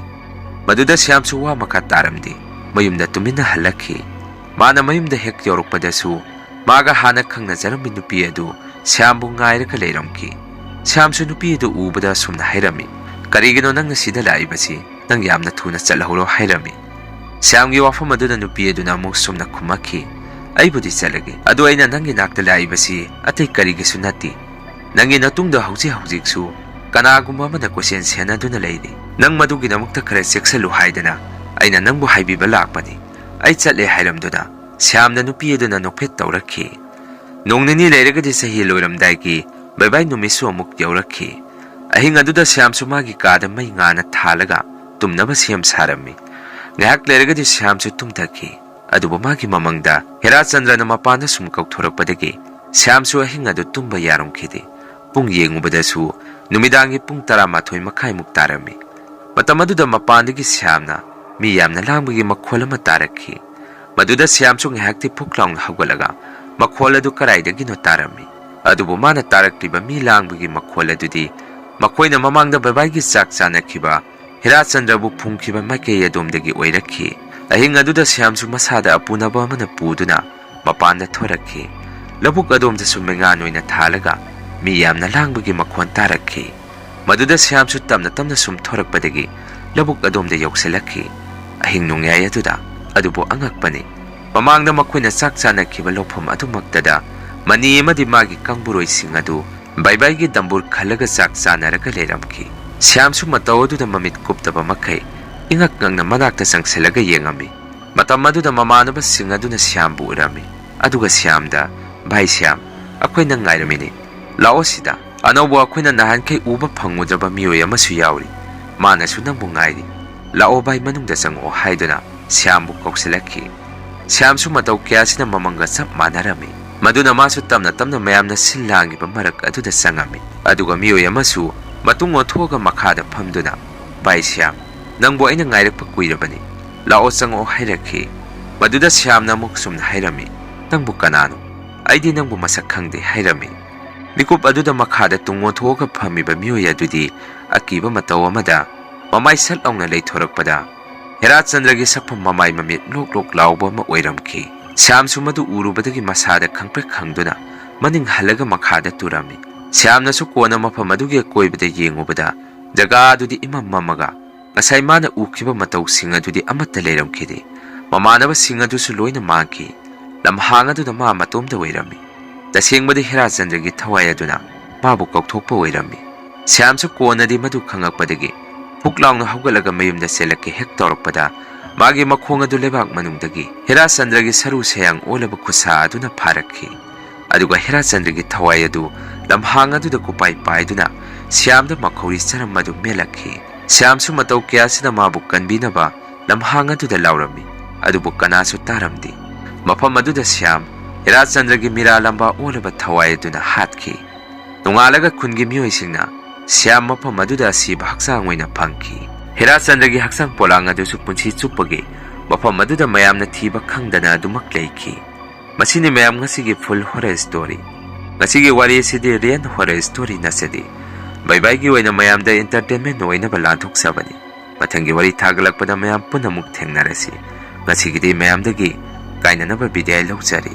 ꯃꯗꯨꯗ ꯁ꯭ꯌꯥꯝꯁꯨ ꯋꯥ ꯃꯈꯥ ꯇꯥꯔꯝꯗꯦ, ꯃꯌꯨꯝꯗ ꯇꯨꯃꯤꯟꯅ ꯍꯜꯂꯛꯈꯤ꯫ ꯃꯥꯅ ꯃꯌꯨꯝꯗ ꯍꯦꯛ ꯌꯧꯔꯛꯄꯗꯁꯨ ꯃꯥꯒ ꯍꯥꯟꯅ ꯈꯪꯅꯖꯔꯝꯕ ꯅꯨꯄꯤ ꯑꯗꯨ ꯁ꯭ꯌꯥꯝꯕꯨ ꯉꯥꯏꯔꯒ ꯂꯩꯔꯝꯈꯤ꯫ ꯁ꯭ꯌꯥꯝꯁꯨ ꯅꯨꯄꯤ ꯑꯗꯨ ꯎꯕꯗ ꯑꯁꯨꯝꯅ ꯍꯥꯏꯔꯝꯃꯤ, "ꯀꯔꯤꯒꯤꯅꯣ ꯅꯪꯅ ꯁꯤꯗ ꯂꯥꯛꯏꯕꯁꯤ? ꯅꯪ ꯌꯥꯝꯅ ꯊꯨꯅ ꯆꯠꯍꯧꯔꯣ" ꯍꯥꯏꯔꯝꯃꯤ꯫ ꯁ꯭ꯌꯥꯝꯒꯤ ꯋꯥꯐꯝ ꯑꯗꯨꯗ ꯅꯨꯄꯤ ꯑꯗꯨꯅ ꯑꯃꯨꯛ ꯁꯨꯝꯅ ꯈꯨꯝꯃꯛꯈꯤ, "ꯑꯩꯕꯨꯗꯤ ꯆꯠꯂꯒꯦ, ꯑꯗꯣ ꯑꯩꯅ ꯅꯪꯒꯤ ꯅꯥꯛꯇ ꯂꯥꯛꯏꯕꯁꯤ ꯑꯇꯩ ꯀꯔꯤꯒꯤꯁꯨ ꯅꯠꯇꯦ꯫ ꯅꯪꯒꯤ ꯅꯇꯨꯡꯗ ꯍꯧꯖꯤꯛ ꯍꯧꯖꯤꯛꯁꯨ ꯀꯅꯥꯒꯨꯝꯕ ꯑꯃꯅ ꯀꯣꯏꯁꯦꯟ ꯁꯦꯟꯅꯗꯨꯅ ꯂꯩꯔꯤ꯫ ꯅꯪ ꯃꯗꯨꯒꯤꯗꯃꯛꯇ ꯈꯔ ꯆꯦꯛꯁꯤꯜꯂꯨ ꯍꯥꯏꯗꯅ ꯑꯩꯅ ꯅꯪꯕꯨ ꯍꯥꯏꯕꯤꯕ ꯂꯥꯛꯄꯅꯤ꯫ ꯑꯩ ꯆꯠꯂꯦ" ꯍꯥꯏꯔꯝꯗꯨꯅ ꯁ꯭ꯌꯥꯝꯅ ꯅꯨꯄꯤ ꯑꯗꯨꯅ ꯅꯣꯛꯐꯦꯠ ꯇꯧꯔꯛꯈꯤ꯫ ꯅꯣꯡ ꯅꯤꯅꯤ ꯂꯩꯔꯒꯗꯤ ꯆꯍꯤ ꯂꯣꯏꯔꯝꯗꯥꯏꯒꯤ ꯕꯥꯏ ꯕꯥꯏ ꯅꯨꯃꯤꯠꯁꯨ ꯑꯃꯨꯛ ꯌꯧꯔꯛꯈꯤ꯫ ꯑꯍꯤꯡ ꯑꯗꯨꯗ ꯁ꯭ꯌꯥꯝꯁꯨ ꯃꯥꯒꯤ ꯀꯥꯗ ꯃꯩ ꯉꯥꯟꯅ ꯊꯥꯜꯂꯒ ꯇꯨꯝꯅꯕ ꯁꯦꯝ ꯁꯥꯔꯝꯃꯤ꯫ ꯉꯥꯏꯍꯥꯛ ꯂꯩꯔꯒꯗꯤ ꯁ꯭ꯌꯥꯝꯁꯨ ꯇꯨꯝꯊꯈꯤ꯫ ꯑꯗꯨꯕꯨ ꯃꯥꯒꯤ ꯃꯃꯪꯗ ꯍꯦꯔꯥꯆꯟꯗ꯭ꯔꯅ ꯃꯄꯥꯟꯗ ꯁꯨꯝ ꯀꯧꯊꯣꯔꯛꯄꯗꯒꯤ ꯁ꯭ꯌꯥꯝꯁꯨ ꯑꯍꯤꯡ ꯑꯗꯨ ꯇꯨꯝꯕ ꯌꯥꯔꯝꯈꯤꯗꯦ꯫ ꯄꯨꯡ ꯌꯦꯡꯉꯨꯕꯗꯁꯨ ꯅꯨꯃꯤꯗꯥꯡꯒꯤ ꯄꯨꯡ ꯇꯔꯥꯃꯥꯊꯣꯏ ꯃꯈꯥꯏꯃꯨꯛ ꯇꯥꯔꯝꯃꯤ꯫ ꯃꯇꯝ ꯑꯗꯨꯗ ꯃꯄꯥꯟꯗꯒꯤ ꯁ꯭ꯌꯥꯝꯅ ꯃꯤ ꯌꯥꯝꯅ ꯂꯥꯡꯕꯒꯤ ꯃꯈꯣꯜ ꯑꯃ ꯇꯥꯔꯛꯈꯤ꯫ ꯃꯗꯨꯗ ꯁ꯭ꯌꯥꯝꯁꯨ ꯉꯥꯏꯍꯥꯛꯇꯤ ꯐꯨꯛ ꯂꯥꯎꯅ ꯍꯧꯒꯠꯂꯒ ꯃꯈꯣꯜ ꯑꯗꯨ ꯀꯗꯥꯏꯗꯒꯤꯅꯣ ꯇꯥꯔꯝꯃꯤ꯫ ꯑꯗꯨꯕꯨ ꯃꯥꯅ ꯇꯥꯔꯛꯂꯤꯕ ꯃꯤ ꯂꯥꯡꯕꯒꯤ ꯃꯈꯣꯜ ꯑꯗꯨꯗꯤ ꯃꯈꯣꯏꯅ ꯃꯃꯥꯡꯗ ꯕꯥꯏꯕꯥꯏꯒꯤ ꯆꯥꯛ ꯆꯥꯅꯈꯤꯕ ꯍꯦꯔꯥꯆꯟꯗ꯭ꯔꯕꯨ ꯐꯨꯝꯈꯤꯕ ꯃꯥꯏꯀꯩ ꯑꯗꯣꯝꯗꯒꯤ ꯑꯣꯏꯔꯛꯈꯤ꯫ ꯑꯍꯤꯡ ꯑꯗꯨꯗ ꯁ꯭ꯌꯥꯝꯁꯨ ꯃꯁꯥꯗ ꯑꯄꯨꯅꯕ ꯑꯃꯅ ꯄꯨꯗꯨꯅ ꯃꯄꯥꯟꯗ ꯊꯣꯔꯛꯈꯤ꯫ ꯂꯧꯕꯨꯛ ꯑꯗꯣꯝꯗꯁꯨ ꯃꯩꯉꯥꯟ ꯑꯣꯏꯅ ꯊꯥꯜꯂꯒ ꯃꯤ ꯌꯥꯝꯅ ꯂꯥꯡꯕꯒꯤ ꯃꯈꯣꯟ ꯇꯥꯔꯛꯈꯤ꯫ ꯃꯗꯨꯗ ꯁ꯭ꯌꯥꯝꯁꯨ ꯇꯞꯅ ꯇꯞꯅ ꯁꯨꯝ ꯊꯣꯔꯛꯄꯗꯒꯤ ꯂꯧꯕꯨꯛ ꯑꯗꯣꯝꯗ ꯌꯧꯁꯤꯜꯂꯛꯈꯤ꯫ ꯑꯍꯤꯡ ꯅꯣꯡꯌꯥꯏ ꯑꯗꯨꯗ ꯑꯗꯨꯕꯨ ꯑꯉꯛꯄꯅꯤ꯫ ꯃꯃꯥꯡꯗ ꯃꯈꯣꯏꯅ ꯆꯥꯛ ꯆꯥꯅꯈꯤꯕ ꯂꯧꯐꯝ ꯑꯗꯨꯃꯛꯇꯗ ꯃꯅꯤ ꯑꯃꯗꯤ ꯃꯥꯒꯤ ꯀꯥꯡꯕꯨꯔꯣꯏꯁꯤꯡ ꯑꯗꯨ ꯕꯥꯏꯕꯥꯏꯒꯤ ꯗꯝꯕꯨꯔ ꯈꯜꯂꯒ ꯆꯥꯛ ꯆꯥꯅꯔꯒ ꯂꯩꯔꯝꯈꯤ꯫ ꯁ꯭ꯌꯥꯝꯁꯨ ꯃꯇꯧ ꯑꯗꯨꯗ ꯃꯃꯤꯠ ꯀꯨꯞꯇꯕ ꯃꯈꯩ ꯏꯉꯛ ꯉꯛꯅ ꯃꯅꯥꯛꯇ ꯆꯪꯁꯤꯜꯂꯒ ꯌꯦꯡꯉꯝꯃꯤ꯫ ꯃꯇꯝ ꯑꯗꯨꯗ ꯃꯃꯥꯟꯅꯕꯁꯤꯡ ꯑꯗꯨꯅ ꯁ꯭ꯌꯥꯝꯕꯨ ꯎꯔꯝꯃꯤ꯫ ꯑꯗꯨꯒ ꯁ꯭ꯌꯥꯝꯗ, "ꯚꯥꯏ ꯁ꯭ꯌꯥꯝ, ꯑꯩꯈꯣꯏ ꯅꯪ ꯉꯥꯏꯔꯝꯃꯤꯅꯦ꯫ ꯂꯥꯛꯑꯣ ꯁꯤꯗ꯫ ꯑꯅꯧꯕ ꯑꯩꯈꯣꯏꯅ ꯅꯍꯥꯟꯈꯩ ꯎꯕ ꯐꯪꯉꯨꯗ꯭ꯔꯕ ꯃꯤꯑꯣꯏ ꯑꯃꯁꯨ ꯌꯥꯎꯔꯤ꯫ ꯃꯥꯅꯁꯨ ꯅꯪꯕꯨ ꯉꯥꯏꯔꯤ꯫ ꯂꯥꯛꯑꯣ ꯚꯥꯏ, ꯃꯅꯨꯡꯗ ꯆꯪꯉꯛꯑꯣ" ꯍꯥꯏꯗꯨꯅ ꯁ꯭ꯌꯥꯝꯕꯨ ꯀꯧꯁꯤꯜꯂꯛꯈꯤ꯫ ꯁ꯭ꯌꯥꯝꯁꯨ ꯃꯇꯧ ꯀꯌꯥꯁꯤꯅ ꯃꯃꯪꯒ ꯆꯞ ꯃꯥꯟꯅꯔꯝꯃꯤ꯫ ꯃꯗꯨꯅ ꯃꯥꯁꯨ ꯇꯞꯅ ꯇꯞꯅ ꯃꯌꯥꯝꯅ ꯁꯤꯜ ꯂꯥꯡꯉꯤꯕ ꯃꯔꯛ ꯑꯗꯨꯗ ꯆꯪꯉꯝꯃꯤ꯫ ꯑꯗꯨꯒ ꯃꯤꯑꯣꯏ ꯑꯃꯁꯨ ꯃꯇꯨꯡ ꯑꯣꯟꯊꯣꯛꯑꯒ ꯃꯈꯥꯗ ꯐꯝꯗꯨꯅ, "ꯚꯥꯏ ꯁ꯭ꯌꯥꯝ, ꯅꯪꯕꯨ ꯑꯩꯅ ꯉꯥꯏꯔꯛꯄ ꯀꯨꯏꯔꯕꯅꯤ꯫ ꯂꯥꯛꯑꯣ ꯆꯪꯉꯛꯑꯣ" ꯍꯥꯏꯔꯛꯈꯤ꯫ ꯃꯗꯨꯗ ꯁ꯭ꯌꯥꯝꯅ ꯑꯃꯨꯛ ꯁꯨꯝꯅ ꯍꯥꯏꯔꯝꯃꯤ, "ꯅꯪꯕꯨ ꯀꯅꯥꯅꯣ? ꯑꯩꯗꯤ ꯅꯪꯕꯨ ꯃꯁꯛ ꯈꯪꯗꯦ" ꯍꯥꯏꯔꯝꯃꯤ꯫ ꯃꯤꯀꯨꯞ ꯑꯗꯨꯗ ꯃꯈꯥꯗ ꯇꯨꯡ ꯑꯣꯟꯊꯣꯛꯑꯒ ꯐꯝꯃꯤꯕ ꯃꯤꯑꯣꯏ ꯑꯗꯨꯗꯤ ꯑꯀꯤꯕ ꯃꯇꯧ ꯑꯃꯗ ꯃꯃꯥꯏ ꯁꯠ ꯂꯥꯎꯅ ꯂꯩꯊꯣꯔꯛꯄꯗ ꯍꯦꯔꯥꯆꯟꯗ꯭ꯔꯒꯤ ꯁꯛꯐꯝ ꯃꯃꯥꯏ ꯃꯃꯤꯠ ꯂꯣꯛ ꯂꯣꯛ ꯂꯥꯎꯕ ꯑꯃ ꯑꯣꯏꯔꯝꯈꯤ꯫ ꯁ꯭ꯌꯥꯝꯁꯨ ꯃꯗꯨ ꯎꯔꯨꯕꯗꯒꯤ ꯃꯁꯥꯗ ꯈꯪꯄ꯭ꯔꯦꯛ ꯈꯪꯗꯨꯅ ꯃꯅꯤꯡ ꯍꯜꯂꯒ ꯃꯈꯥꯗ ꯇꯨꯔꯝꯃꯤ꯫ ꯁ꯭ꯌꯥꯝꯅꯁꯨ ꯀꯣꯟꯅ ꯃꯐꯝ ꯑꯗꯨꯒꯤ ꯑꯀꯣꯏꯕꯗ ꯌꯦꯡꯉꯨꯕꯗ ꯖꯒꯥ ꯑꯗꯨꯗꯤ ꯏꯃꯝ ꯃꯝꯃꯒ ꯉꯁꯥꯏ ꯃꯥꯅ ꯎꯈꯤꯕ ꯃꯇꯧꯁꯤꯡ ꯑꯗꯨꯗꯤ ꯑꯃꯠꯇ ꯂꯩꯔꯝꯈꯤꯗꯦ꯫ ꯃꯃꯥꯟꯅꯕꯁꯤꯡ ꯑꯗꯨꯁꯨ ꯂꯣꯏꯅ ꯃꯥꯡꯈꯤ꯫ ꯂꯝꯍꯥꯡ ꯑꯗꯨꯗ ꯃꯥ ꯃꯇꯣꯝꯇ ꯑꯣꯏꯔꯝꯃꯤ꯫ ꯇꯁꯦꯡꯕꯗꯤ ꯍꯦꯔꯥꯆꯟꯗ꯭ꯔꯒꯤ ꯊꯋꯥꯏ ꯑꯗꯨꯅ ꯃꯥꯕꯨ ꯀꯧꯊꯣꯛꯄ ꯑꯣꯏꯔꯝꯃꯤ꯫ ꯁ꯭ꯌꯥꯝꯁꯨ ꯀꯣꯟꯅꯗꯤ ꯃꯗꯨ ꯈꯪꯉꯛꯄꯗꯒꯤ ꯐꯨꯛ ꯂꯥꯎꯅ ꯍꯧꯒꯠꯂꯒ ꯃꯌꯨꯝꯗ ꯆꯦꯜꯂꯛꯀꯦ ꯍꯦꯛ ꯇꯧꯔꯛꯄꯗ ꯃꯥꯒꯤ ꯃꯈꯣꯡ ꯑꯗꯨ ꯂꯩꯕꯥꯛ ꯃꯅꯨꯡꯗꯒꯤ ꯍꯦꯔꯥꯆꯟꯗ꯭ꯔꯒꯤ ꯁꯔꯨ ꯁꯌꯥꯡ ꯑꯣꯜꯂꯕ ꯈꯨꯠꯁꯥ ꯑꯗꯨꯅ ꯐꯥꯔꯛꯈꯤ꯫ ꯑꯗꯨꯒ ꯍꯦꯔꯥꯆꯟꯗ꯭ꯔꯒꯤ ꯊꯋꯥꯏ ꯑꯗꯨ ꯂꯝꯍꯥꯡ ꯑꯗꯨꯗ ꯀꯨꯄꯥꯏ ꯄꯥꯏꯗꯨꯅ ꯁ꯭ꯌꯥꯝꯗ ꯃꯈꯧꯔꯤ ꯆꯔꯝ ꯑꯗꯨ ꯃꯦꯜꯂꯛꯈꯤ꯫ ꯁ꯭ꯌꯥꯝꯁꯨ ꯃꯇꯧ ꯀꯌꯥꯁꯤꯅ ꯃꯥꯕꯨ ꯀꯟꯕꯤꯅꯕ ꯂꯝꯍꯥꯡ ꯑꯗꯨꯗ ꯂꯥꯎꯔꯝꯃꯤ, ꯑꯗꯨꯕꯨ ꯀꯅꯥꯁꯨ ꯇꯥꯔꯝꯗꯦ꯫ ꯃꯐꯝ ꯑꯗꯨꯗ ꯁ꯭ꯌꯥꯝ ꯍꯤꯔꯥꯆꯟꯗ꯭ꯔꯒꯤ ꯃꯤꯔꯥꯂꯝꯕꯥ ꯑꯣꯜꯂꯕ ꯊꯋꯥꯏ ꯑꯗꯨꯅ ꯍꯥꯠꯈꯤ꯫ ꯅꯣꯡꯉꯥꯜꯂꯒ ꯈꯨꯟꯒꯤ ꯃꯤꯑꯣꯏꯁꯤꯡꯅ ꯁ꯭ꯌꯥꯝ ꯃꯐꯝ ꯑꯗꯨꯗ ꯑꯁꯤꯕ ꯍꯛꯆꯥꯡ ꯑꯣꯏꯅ ꯐꯪꯈꯤ꯫ ꯍꯤꯔꯥꯆꯟꯗ꯭ꯔꯒꯤ ꯍꯛꯆꯥꯡ ꯄꯣꯂꯥꯡ ꯑꯗꯨꯁꯨ ꯄꯨꯟꯁꯤ ꯆꯨꯞꯄꯒꯤ ꯃꯐꯝ ꯑꯗꯨꯗ ꯃꯌꯥꯝꯅ ꯊꯤꯕ ꯈꯪꯗꯅ ꯑꯗꯨꯃꯛ ꯂꯩꯈꯤ꯫ ꯃꯁꯤꯅꯤ ꯃꯌꯥꯝ ꯉꯁꯤꯒꯤ full horror story꯫ ꯉꯁꯤꯒꯤ ꯋꯥꯔꯤ ꯑꯁꯤꯗꯤ real horror story ꯅꯠꯆꯗꯦ꯫ ꯕꯥꯏ ꯕꯥꯏꯒꯤ ꯑꯣꯏꯅ ꯃꯌꯥꯝꯗ entertainment ꯑꯣꯏꯅꯕ ꯂꯥꯟꯊꯣꯛꯆꯕꯅꯤ꯫ ꯃꯊꯪꯒꯤ ꯋꯥꯔꯤ ꯊꯥꯒꯠꯂꯛꯄꯗ ꯃꯌꯥꯝ ꯄꯨꯟꯅ ꯑꯃꯨꯛ ꯊꯦꯡꯅꯔꯁꯤ꯫ ꯉꯁꯤꯒꯤꯗꯤ ꯃꯌꯥꯝꯗꯒꯤ ꯀꯥꯏꯅꯅꯕ ꯕꯤꯗꯥꯏ ꯂꯧꯖꯔꯤ꯫